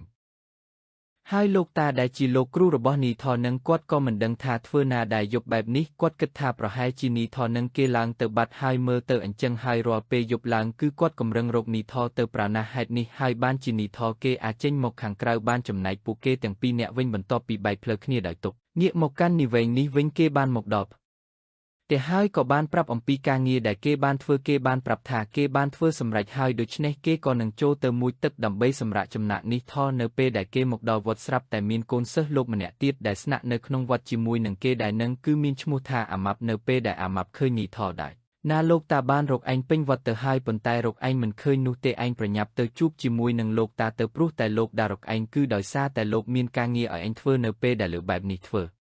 ញហើយលោកតាដែលជាលោកគ្រូរបស់នីថនឹងគាត់ក៏មិនដឹងថាធ្វើណាដែលយប់បែបនេះគាត់គិតថាប្រហែលជានីថនឹងគេឡើងទៅបាត់ហើយមើលទៅអញ្ចឹងហើយរាល់ពេលយប់ឡើងគឺគាត់កម្រឹងរកនីថទៅប្រាណាហេតុនេះហើយបានជានីថគេអាចចេញមកខាងក្រៅបានចំណែកពួកគេទាំងពីរនាក់វិញបន្ទាប់ពីបែកផ្លូវគ្នាដោយទុកងាកមកកាន់នីវែងនេះវិញគេបានមកដល់តែហើយក៏បានប្រាប់អំពីការងារដែលគេបានធ្វើគេបានប្រាប់ថាគេបានធ្វើសម្រេចហើយដូច្នេះគេក៏នឹងចូលទៅមួយទឹកដើម្បីសម្រាកចំណាក់នេះថនៅពេលដែលគេមកដល់វត្តស្រាប់តែមានកូនសិស្សលោកម្នាក់ទៀតដែលស្នាក់នៅក្នុងវត្តជាមួយនឹងគេដែលនឹងគឺមានឈ្មោះថាអាម៉ាប់នៅពេលដែលអាម៉ាប់ឃើញនេះថដែរណាលោកតាបានរកឯងពេញវត្តទៅហើយប៉ុន្តែរកឯងមិនឃើញនោះទេឯងប្រញាប់ទៅជួបជាមួយនឹងលោកតាទៅព្រោះតែលោកតារកឯងគឺដោយសារតែលោកមានការងារឲ្យឯងធ្វើនៅពេលដែលលើបែបនេះធ្វើ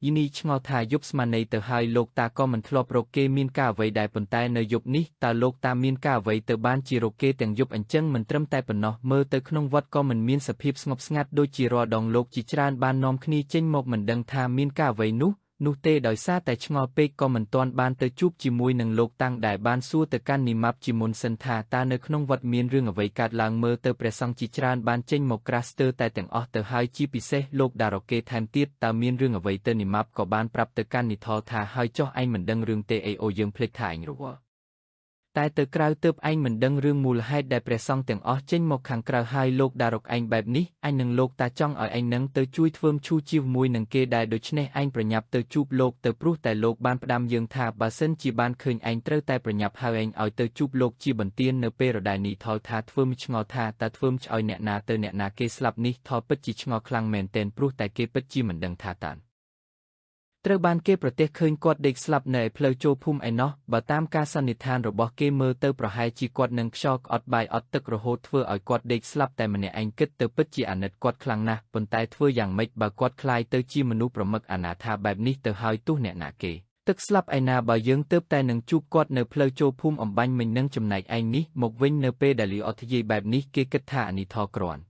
យីនីឆ្ងល់ថាយប់ស្មានទៅហើយលោកតាក៏មិនធ្លាប់រកគេមានការអ្វីដែរប៉ុន្តែនៅយប់នេះតើលោកតាមានការអ្វីទៅបានជារកគេទាំងយប់អញ្ចឹងមិនត្រឹមតែប៉ុណ្ណោះមើលទៅក្នុងវត្តក៏មិនមានសភាពស្ងប់ស្ងាត់ដូចជារាល់ដងលោកជាច្រើនបាននាំគ្នាចេញមកមិនដឹងថាមានការអ្វីនោះទេដោយសារតែឆ្ងល់ពេកក៏មិនទាន់បានទៅជួបជាមួយនឹងលោកតាំងដែលបានសួរទៅកាន់នីម៉ាប់ជាមុនសិនថាតើនៅក្នុងវត្តមានរឿងអ្វីកើតឡើងមើលទៅព្រះសង្ឃជាច្រើនបានចេញមកក្រាស់ស្ទើរតែទាំងអស់ទៅហើយជាពិសេសលោកតារ៉ូកេថែមទៀតតើមានរឿងអ្វីទៅនីម៉ាប់ក៏បានប្រាប់ទៅកាន់នីថលថាហើយចុះឯងមិនដឹងរឿងទេអីអូយើងភ្លេចថាឯងរវល់តែទៅក្រៅទើបឯងមិនដឹងរឿងមូលហេតុដែលព្រះសង្ឃទាំងអស់ចេញមកខាងក្រៅហើយលោកតារកឯងបែបនេះអញនឹងលោកតាចង់ឲ្យឯងនឹងទៅជួយធ្វើឈូជាមួយនឹងគេដែរដូច្នេះឯងប្រញាប់ទៅជួបលោកទៅព្រោះតែលោកបានផ្ដាំយើងថាបើសិនជាបានឃើញឯងត្រូវតែប្រញាប់ហៅឯងឲ្យទៅជួបលោកជាបន្ទាននៅពេលរដែលនេះថលថាធ្វើមិនឆ្ងល់ថាតើធ្វើមិនឲ្យអ្នកណាទៅអ្នកណាគេស្លាប់នេះថលពិតជាឆ្ងល់ខ្លាំងមែនទែនព្រោះតែគេពិតជាមិនដឹងថាតាត្រូវបានគេប្រទះឃើញគាត់ដេកស្លាប់នៅឯផ្លូវចូលភូមិឯណោះបើតាមការសន្និដ្ឋានរបស់គេមើលទៅប្រហែលជាគាត់នឹងខ្យល់ក្អត់បាយអត់ទឹករហូតធ្វើឲ្យគាត់ដេកស្លាប់តែម្នាក់ឯងគិតទៅពិតជាអាណិតគាត់ខ្លាំងណាស់ប៉ុន្តែធ្វើយ៉ាងម៉េចបើគាត់ក្លាយទៅជាមនុស្សប្រមឹកអនាថាបែបនេះទៅហើយទោះអ្នកណាគេទឹកស្លាប់ឯណាបើយើងទើបតែនឹងជួបគាត់នៅផ្លូវចូលភូមិអំបញ្ញមិញនឹងចំណែកឯងនេះមកវិញនៅពេលដែលលីអត់និយាយបែបនេះគេគិតថាអានេះថគ្រាន់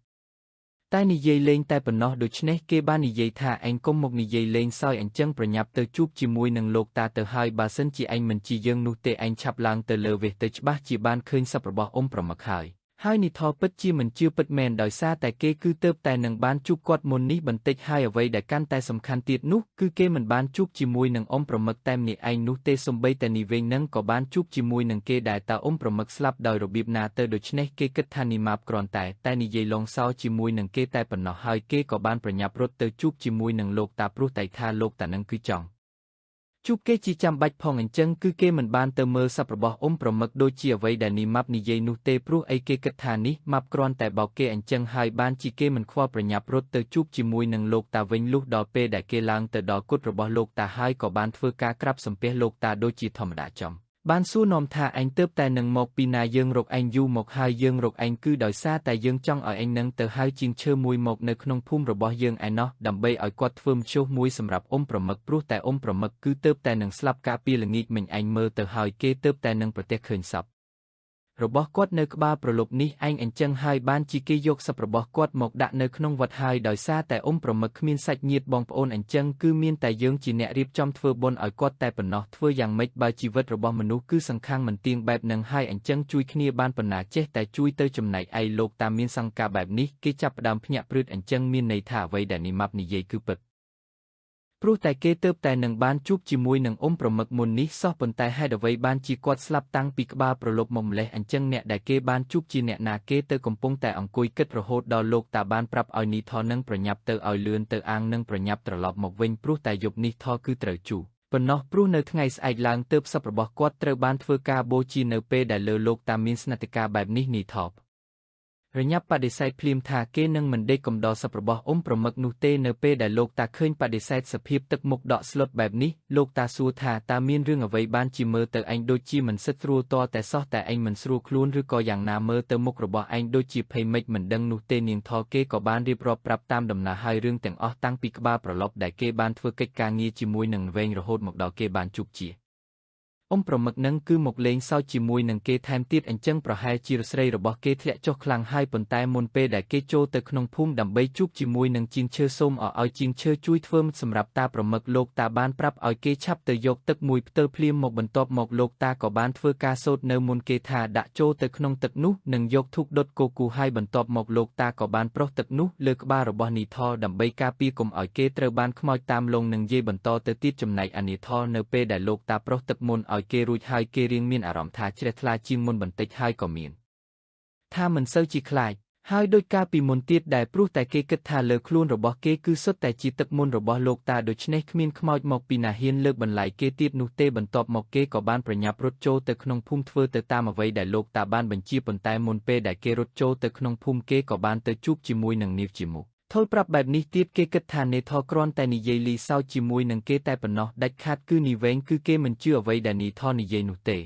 តែនិយាយលេងតែប៉ុណ្ណោះដូច្នេះគេបាននិយាយថាឯងកុំមកនិយាយលេងសើចអញ្ចឹងប្រញាប់ទៅជួបជាមួយនឹងលោកតាទៅហើយបើសិនជាឯងមិនជាយើងនោះទេឯងឆាប់ឡើងទៅលើវេះទៅច្បាស់ជាបានឃើញសពរបស់អ៊ំប្រមឹកហើយហើយនេះថពិតជាមិនជឿពិតមែនដោយសារតែគេគឺទើបតែនឹងបានជួបគាត់មុននេះបន្តិចហើយអ្វីដែលកាន់តែសំខាន់ទៀតនោះគឺគេមិនបានជួបជាមួយនឹងអ៊ំប្រមឹកតែម្នាក់ឯងនោះទេសូម្បីតែនីវេងនឹងក៏បានជួបជាមួយនឹងគេដែរតើអ៊ំប្រមឹកស្លាប់ដោយរបៀបណាទៅដូច្នេះគេគិតថានីម៉ាប់គ្រាន់តែនិយាយលងសោជាមួយនឹងគេតែប៉ុណ្ណោះហើយគេក៏បានប្រញាប់រត់ទៅជួបជាមួយនឹងលោកតាព្រោះតែថាលោកតានឹងគឺចង់ជួបគេជាចាំបាច់ផងអញ្ចឹងគឺគេមិនបានទៅមើលសពរបស់អ៊ំប្រមឹកដូចជាអ្វីដែលនីម៉ាប់និយាយនោះទេព្រោះអីគេគិតថានេះម៉ាប់គ្រាន់តែបោកគេអញ្ចឹងហើយបានជាគេមិនខ្វល់ប្រញាប់រត់ទៅជួបជាមួយនឹងលោកតាវិញលុះដល់ពេលដែលគេឡើងទៅដល់គុតរបស់លោកតាហើយក៏បានធ្វើការក្រាបសំពះលោកតាដូចជាធម្មតាចំបានសួរនាំថាឯងទើបតែនឹងមកពីណាយើងរកឯងយូរមកហើយយើងរកឯងគឺដោយសារតែយើងចង់ឲ្យឯងនឹងទៅហៅជាងឈើមួយមកនៅក្នុងភូមិរបស់យើងឯណោះដើម្បីឲ្យគាត់ធ្វើមឈូសមួយសម្រាប់អ៊ំប្រមឹកព្រោះតែអ៊ំប្រមឹកគឺទើបតែនឹងស្លាប់កាលពីល្ងាចមិញឯងមើលទៅហើយគេទើបតែនឹងប្រទះឃើញសពរបស់គាត់នៅក្បាលប្រលប់នេះឯងអញ្ចឹងហើយបានជាគេយកសពរបស់គាត់មកដាក់នៅក្នុងវត្តហើយដោយសារតែអ៊ំប្រមឹកគ្មានសាច់ញាតិបងប្អូនអញ្ចឹងគឺមានតែយើងជាអ្នករៀបចំធ្វើបុណ្យឲ្យគាត់តែប៉ុណ្ណោះធ្វើយ៉ាងម៉េចបើជីវិតរបស់មនុស្សគឺសង្ខាងមិនទៀងបែបនឹងហើយអញ្ចឹងជួយគ្នាបានប៉ុណ្ណាចេះតែជួយទៅចំណែកឯលោកតាមានសង្ការបែបនេះគេចាប់ផ្ដើមភ្ញាក់ព្រឺតអញ្ចឹងមានន័យថាអ្វីដែលនីម៉ាប់និយាយគឺពិតព្រោះតែគេទើបតែនឹងបានជួបជាមួយនឹងអ៊ំប្រមឹកមុននេះសោះប៉ុន្តែហេតុអ្វីបានជាគាត់ស្លាប់តាំងពីក្បាលប្រលប់មកម្លេះអញ្ចឹងអ្នកដែលគេបានជួបជាអ្នកណាគេទៅកំពុងតែអង្គុយគិតរហូតដល់លោកតាបានប្រាប់ឲ្យនីថនឹងប្រញាប់ទៅឲ្យលឿនទៅអាងនឹងប្រញាប់ត្រឡប់មកវិញព្រោះតែយប់នេះថគឺត្រូវជួបប៉ុណ្ណោះព្រោះនៅថ្ងៃស្អែកឡើងទើបសពរបស់គាត់ត្រូវបានធ្វើការបូជានៅពេលដែលលើលោកតាមានស្នតិកាបែបនេះនីថរញាប់បដិសេធភ្លាមថាគេនឹងមិនដេកកំដរសពរបស់អ៊ំប្រមឹកនោះទេនៅពេលដែលលោកតាឃើញបដិសេធសភាពទឹកមុខដក់ស្លុតបែបនេះលោកតាសួរថាតើមានរឿងអ្វីបានជាមើលទៅឯងដូចជាមិនសិតស្រួលតតែសោះតែឯងមិនស្រួលខ្លួនឬក៏យ៉ាងណាមើលទៅមុខរបស់ឯងដូចជាភ័យមិចមិនដឹងនោះទេនាងថគេក៏បានរៀបរាប់ប្រាប់តាមដំណើរហើយរឿងទាំងអស់តាំងពីក្បាលប្រឡប់ដែលគេបានធ្វើកិច្ចការងារជាមួយនឹងវែងរហូតមកដល់គេបានជួបជាអ៊ំប្រមឹកនឹងគឺមកលេងសើចជាមួយនឹងគេថែមទៀតអញ្ចឹងប្រហែលជាស្រីរបស់គេធ្លាក់ចុះខ្លាំងហើយប៉ុន្តែមុនពេលដែលគេចូលទៅក្នុងភូមិដើម្បីជួបជាមួយនឹងជាងឈើសូមឲ្យជាងឈើជួយធ្វើសម្រាប់តាប្រមឹកលោកតាបានប្រាប់ឲ្យគេឆាប់ទៅយកទឹកមួយផ្ទិលភ្លាមមកបន្ទាប់មកលោកតាក៏បានធ្វើការសូត្រនៅមុនគេថាដាក់ចូលទៅក្នុងទឹកនោះនិងយកធូបដុតគោគូហើយបន្ទាប់មកលោកតាក៏បានប្រោះទឹកនោះលើក្បាលរបស់នីថដើម្បីការពារកុំឲ្យគេត្រូវបានខ្មោចតាមលងនឹងយាយបន្តទៅទៀតចំណែកអានីថនៅពេលដែលលោកតាប្រោះទឹកមុនឲ្យគេរួចហើយគេរៀងមានអារម្មណ៍ថាជ្រះថ្លាជាងមុនបន្តិចហើយក៏មានថាមិនសូវជាខ្លាចហើយដោយកាលពីមុនទៀតដែលព្រោះតែគេគិតថាលើខ្លួនរបស់គេគឺសុទ្ធតែជាទឹកមុនរបស់លោកតាដូច្នេះគ្មានខ្មោចមកពីណាហ៊ានលើកបន្លាយគេទៀតនោះទេបន្ទាប់មកគេក៏បានប្រញាប់រត់ចូលទៅក្នុងភូមិធ្វើទៅតាមអ្វីដែលលោកតាបានបញ្ជាប៉ុន្តែមុនពេលដែលគេរត់ចូលទៅក្នុងភូមិគេក៏បានទៅជួបជាមួយនឹងនាងជាមុខថលប្រាប់បែបនេះទៀតគេគិតថានេថគ្រាន់តែនិយាយលីសោចជាមួយនឹងគេតែប៉ុណ្ណោះដាច់ខាតគឺនីវែងគឺគេមិនជឿអ្វីដែលនីថនិយាយនោះទេ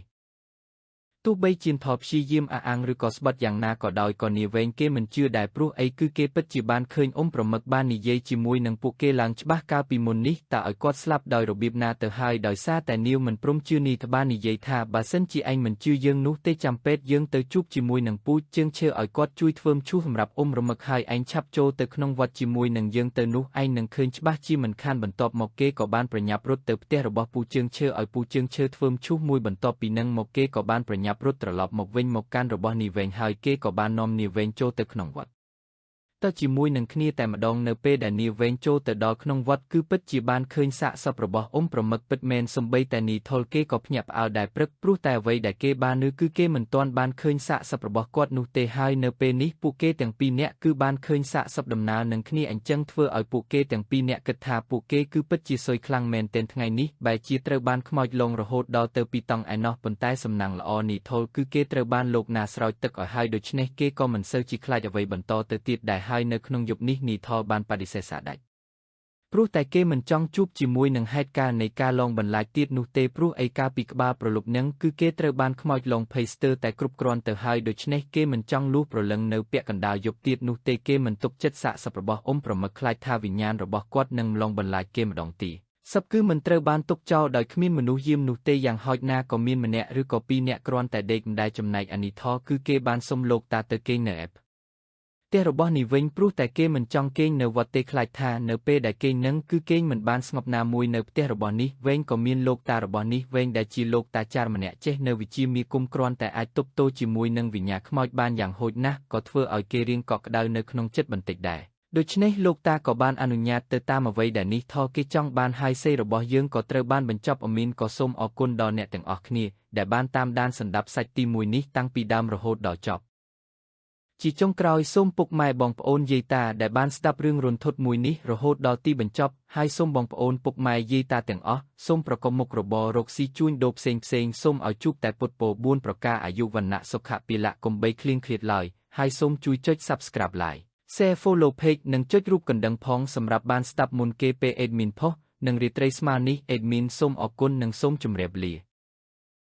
ទោះបីជាថលព្យាយាមអះអាងឬក៏ស្បត់យ៉ាងណាក៏ដោយក៏នាវែងគេមិនជឿដែរព្រោះអីគឺគេពិតជាបានឃើញអ៊ំប្រមឹកបាននិយាយជាមួយនឹងពួកគេឡើងច្បាស់កាលពីមុននេះតើឲ្យគាត់ស្លាប់ដោយរបៀបណាទៅហើយដោយសារតែនាវមិនព្រមជឿនេះត្បាននិយាយថាបើសិនជាឯងមិនជឿយើងនោះទេចាំពេទ្យយើងទៅជួបជាមួយនឹងពូជើងឈើឲ្យគាត់ជួយធ្វើមឈូសសម្រាប់អ៊ំរមឹកហើយឯងឆាប់ចូលទៅក្នុងវត្តជាមួយនឹងយើងទៅនោះឯងនឹងឃើញច្បាស់ជាមិនខានបន្ទាប់មកគេក៏បានប្រញាប់រត់ទៅផ្ទះរបស់ពូជើងឈើឲ្យពូជើងឈើធ្វើមឈូសមួយបន្ទាប់ពីនឹងមកគេក៏បានប្រញាប់រត់ត្រឡប់មកវិញមកកាន់របស់នាយវែងហើយគេក៏បាននាំនាយវែងចូលទៅក្នុងវត្តទៅជាមួយនឹងគ្នាតែម្ដងនៅពេលដែលនាយវែងចូលទៅដល់ក្នុងវត្តគឺពិតជាបានឃើញសាកសពរបស់អ៊ំប្រមឹកពិតមែនសំបីតែនីថុលគេក៏ភ្ញាក់ផ្អើលដែរព្រឹកព្រោះតែអ្វីដែលគេបាននោះគឺគេមិនទាន់បានឃើញសាកសពរបស់គាត់នោះទេហើយនៅពេលនេះពួកគេទាំងពីរនាក់គឺបានឃើញសាកសពដំណើរនឹងគ្នាអញ្ចឹងធ្វើឲ្យពួកគេទាំងពីរនាក់គិតថាពួកគេគឺពិតជាសុយខ្លាំងមែនទែនថ្ងៃនេះបែរជាត្រូវបានខ្មោចលងរហូតដល់ទៅពីតង់ឯណោះប៉ុន្តែសំណាងល្អនីថុលគឺគេត្រូវបានលោកណាស្រោចទឹកឲ្យហើយដូច្នេះគេក៏មិនសូវជាខ្លាចអ្វីបន្តទៅទៀតដែរហើយនៅក្នុងយប់នេះនីថលបានបដិសេធសាដាច់ព្រោះតែគេមិនចង់ជួបជាមួយនឹងហេតុការណ៍នៃការលងបន្លាចទៀតនោះទេព្រោះអីកាលពីក្បាលប្រលប់នឹងគឺគេត្រូវបានខ្មោចលងភ័យស្ទើរតែគ្រប់គ្រាន់ទៅហើយដូច្នេះគេមិនចង់លុះប្រលឹងនៅពាក់កណ្ដាលយប់ទៀតនោះទេគេមិនទុកចិត្តសាកសពរបស់អ៊ំប្រមឹកខ្លាចថាវិញ្ញាណរបស់គាត់នឹងលងបន្លាចគេម្ដងទៀតសពគឺមិនត្រូវបានទុកចោលដោយគ្មានមនុស្សយាមនោះទេយ៉ាងហោចណាស់ក៏មានម្នាក់ឬក៏ពីរនាក់គ្រាន់តែដេកមិនដែលចំណែកអានីថគឺគេបានសុំលោកតាទៅគេងនៅឯផ្ទះរបស់នេះវិញព្រោះតែគេមិនចង់គេងនៅវត្តទេខ្លាចថានៅពេលដែលគេងនឹងគឺគេងមិនបានស្ងប់ណាមួយនៅផ្ទះរបស់នេះវែងក៏មានលោកតារបស់នេះវែងដែលជាលោកតាចារម្នាក់ចេះនៅវិជាមាគមគ្រាន់តែអាចទប់ទល់ជាមួយនឹងវិញ្ញាខ្មោចបានយ៉ាងហោចណាស់ក៏ធ្វើឲ្យគេរៀងកក់ក្ដៅនៅក្នុងចិត្តបន្តិចដែរដូច្នេះលោកតាក៏បានអនុញ្ញាតទៅតាមអ្វីដែលនេះថគេចង់បានហើយសេរបស់យើងក៏ត្រូវបានបញ្ចប់អមីនក៏សូមអរគុណដល់អ្នកទាំងអស់គ្នាដែលបានតាមដានសម្ដាប់សាច់ទី1នេះតាំងពីដើមរហូតដល់ចប់ជាចុងក្រោយសូមពុកម៉ែបងប្អូនយាយតាដែលបានស្ដាប់រឿងរន្ធត់មួយនេះរហូតដល់ទីបញ្ចប់ហើយសូមបងប្អូនពុកម៉ែយាយតាទាំងអស់សូមប្រកបមុខរបររកស៊ីជួញដូរផ្សេងផ្សេងសូមឲ្យជួបតែពុទ្ធពោ4ប្រការអាយុវណ្ណៈសុខៈពលៈកុំបីឃ្លៀងឃ្លាតឡើយហើយសូមជួយចុច Subscribe Like Share Follow Page និងចុចរូបកណ្ដឹងផងសម្រាប់បានស្ដាប់មុនគេពេល Admin ផុសនិងរាត្រីស្មើនេះ Admin សូមអរគុណនិងសូមជម្រាបលា។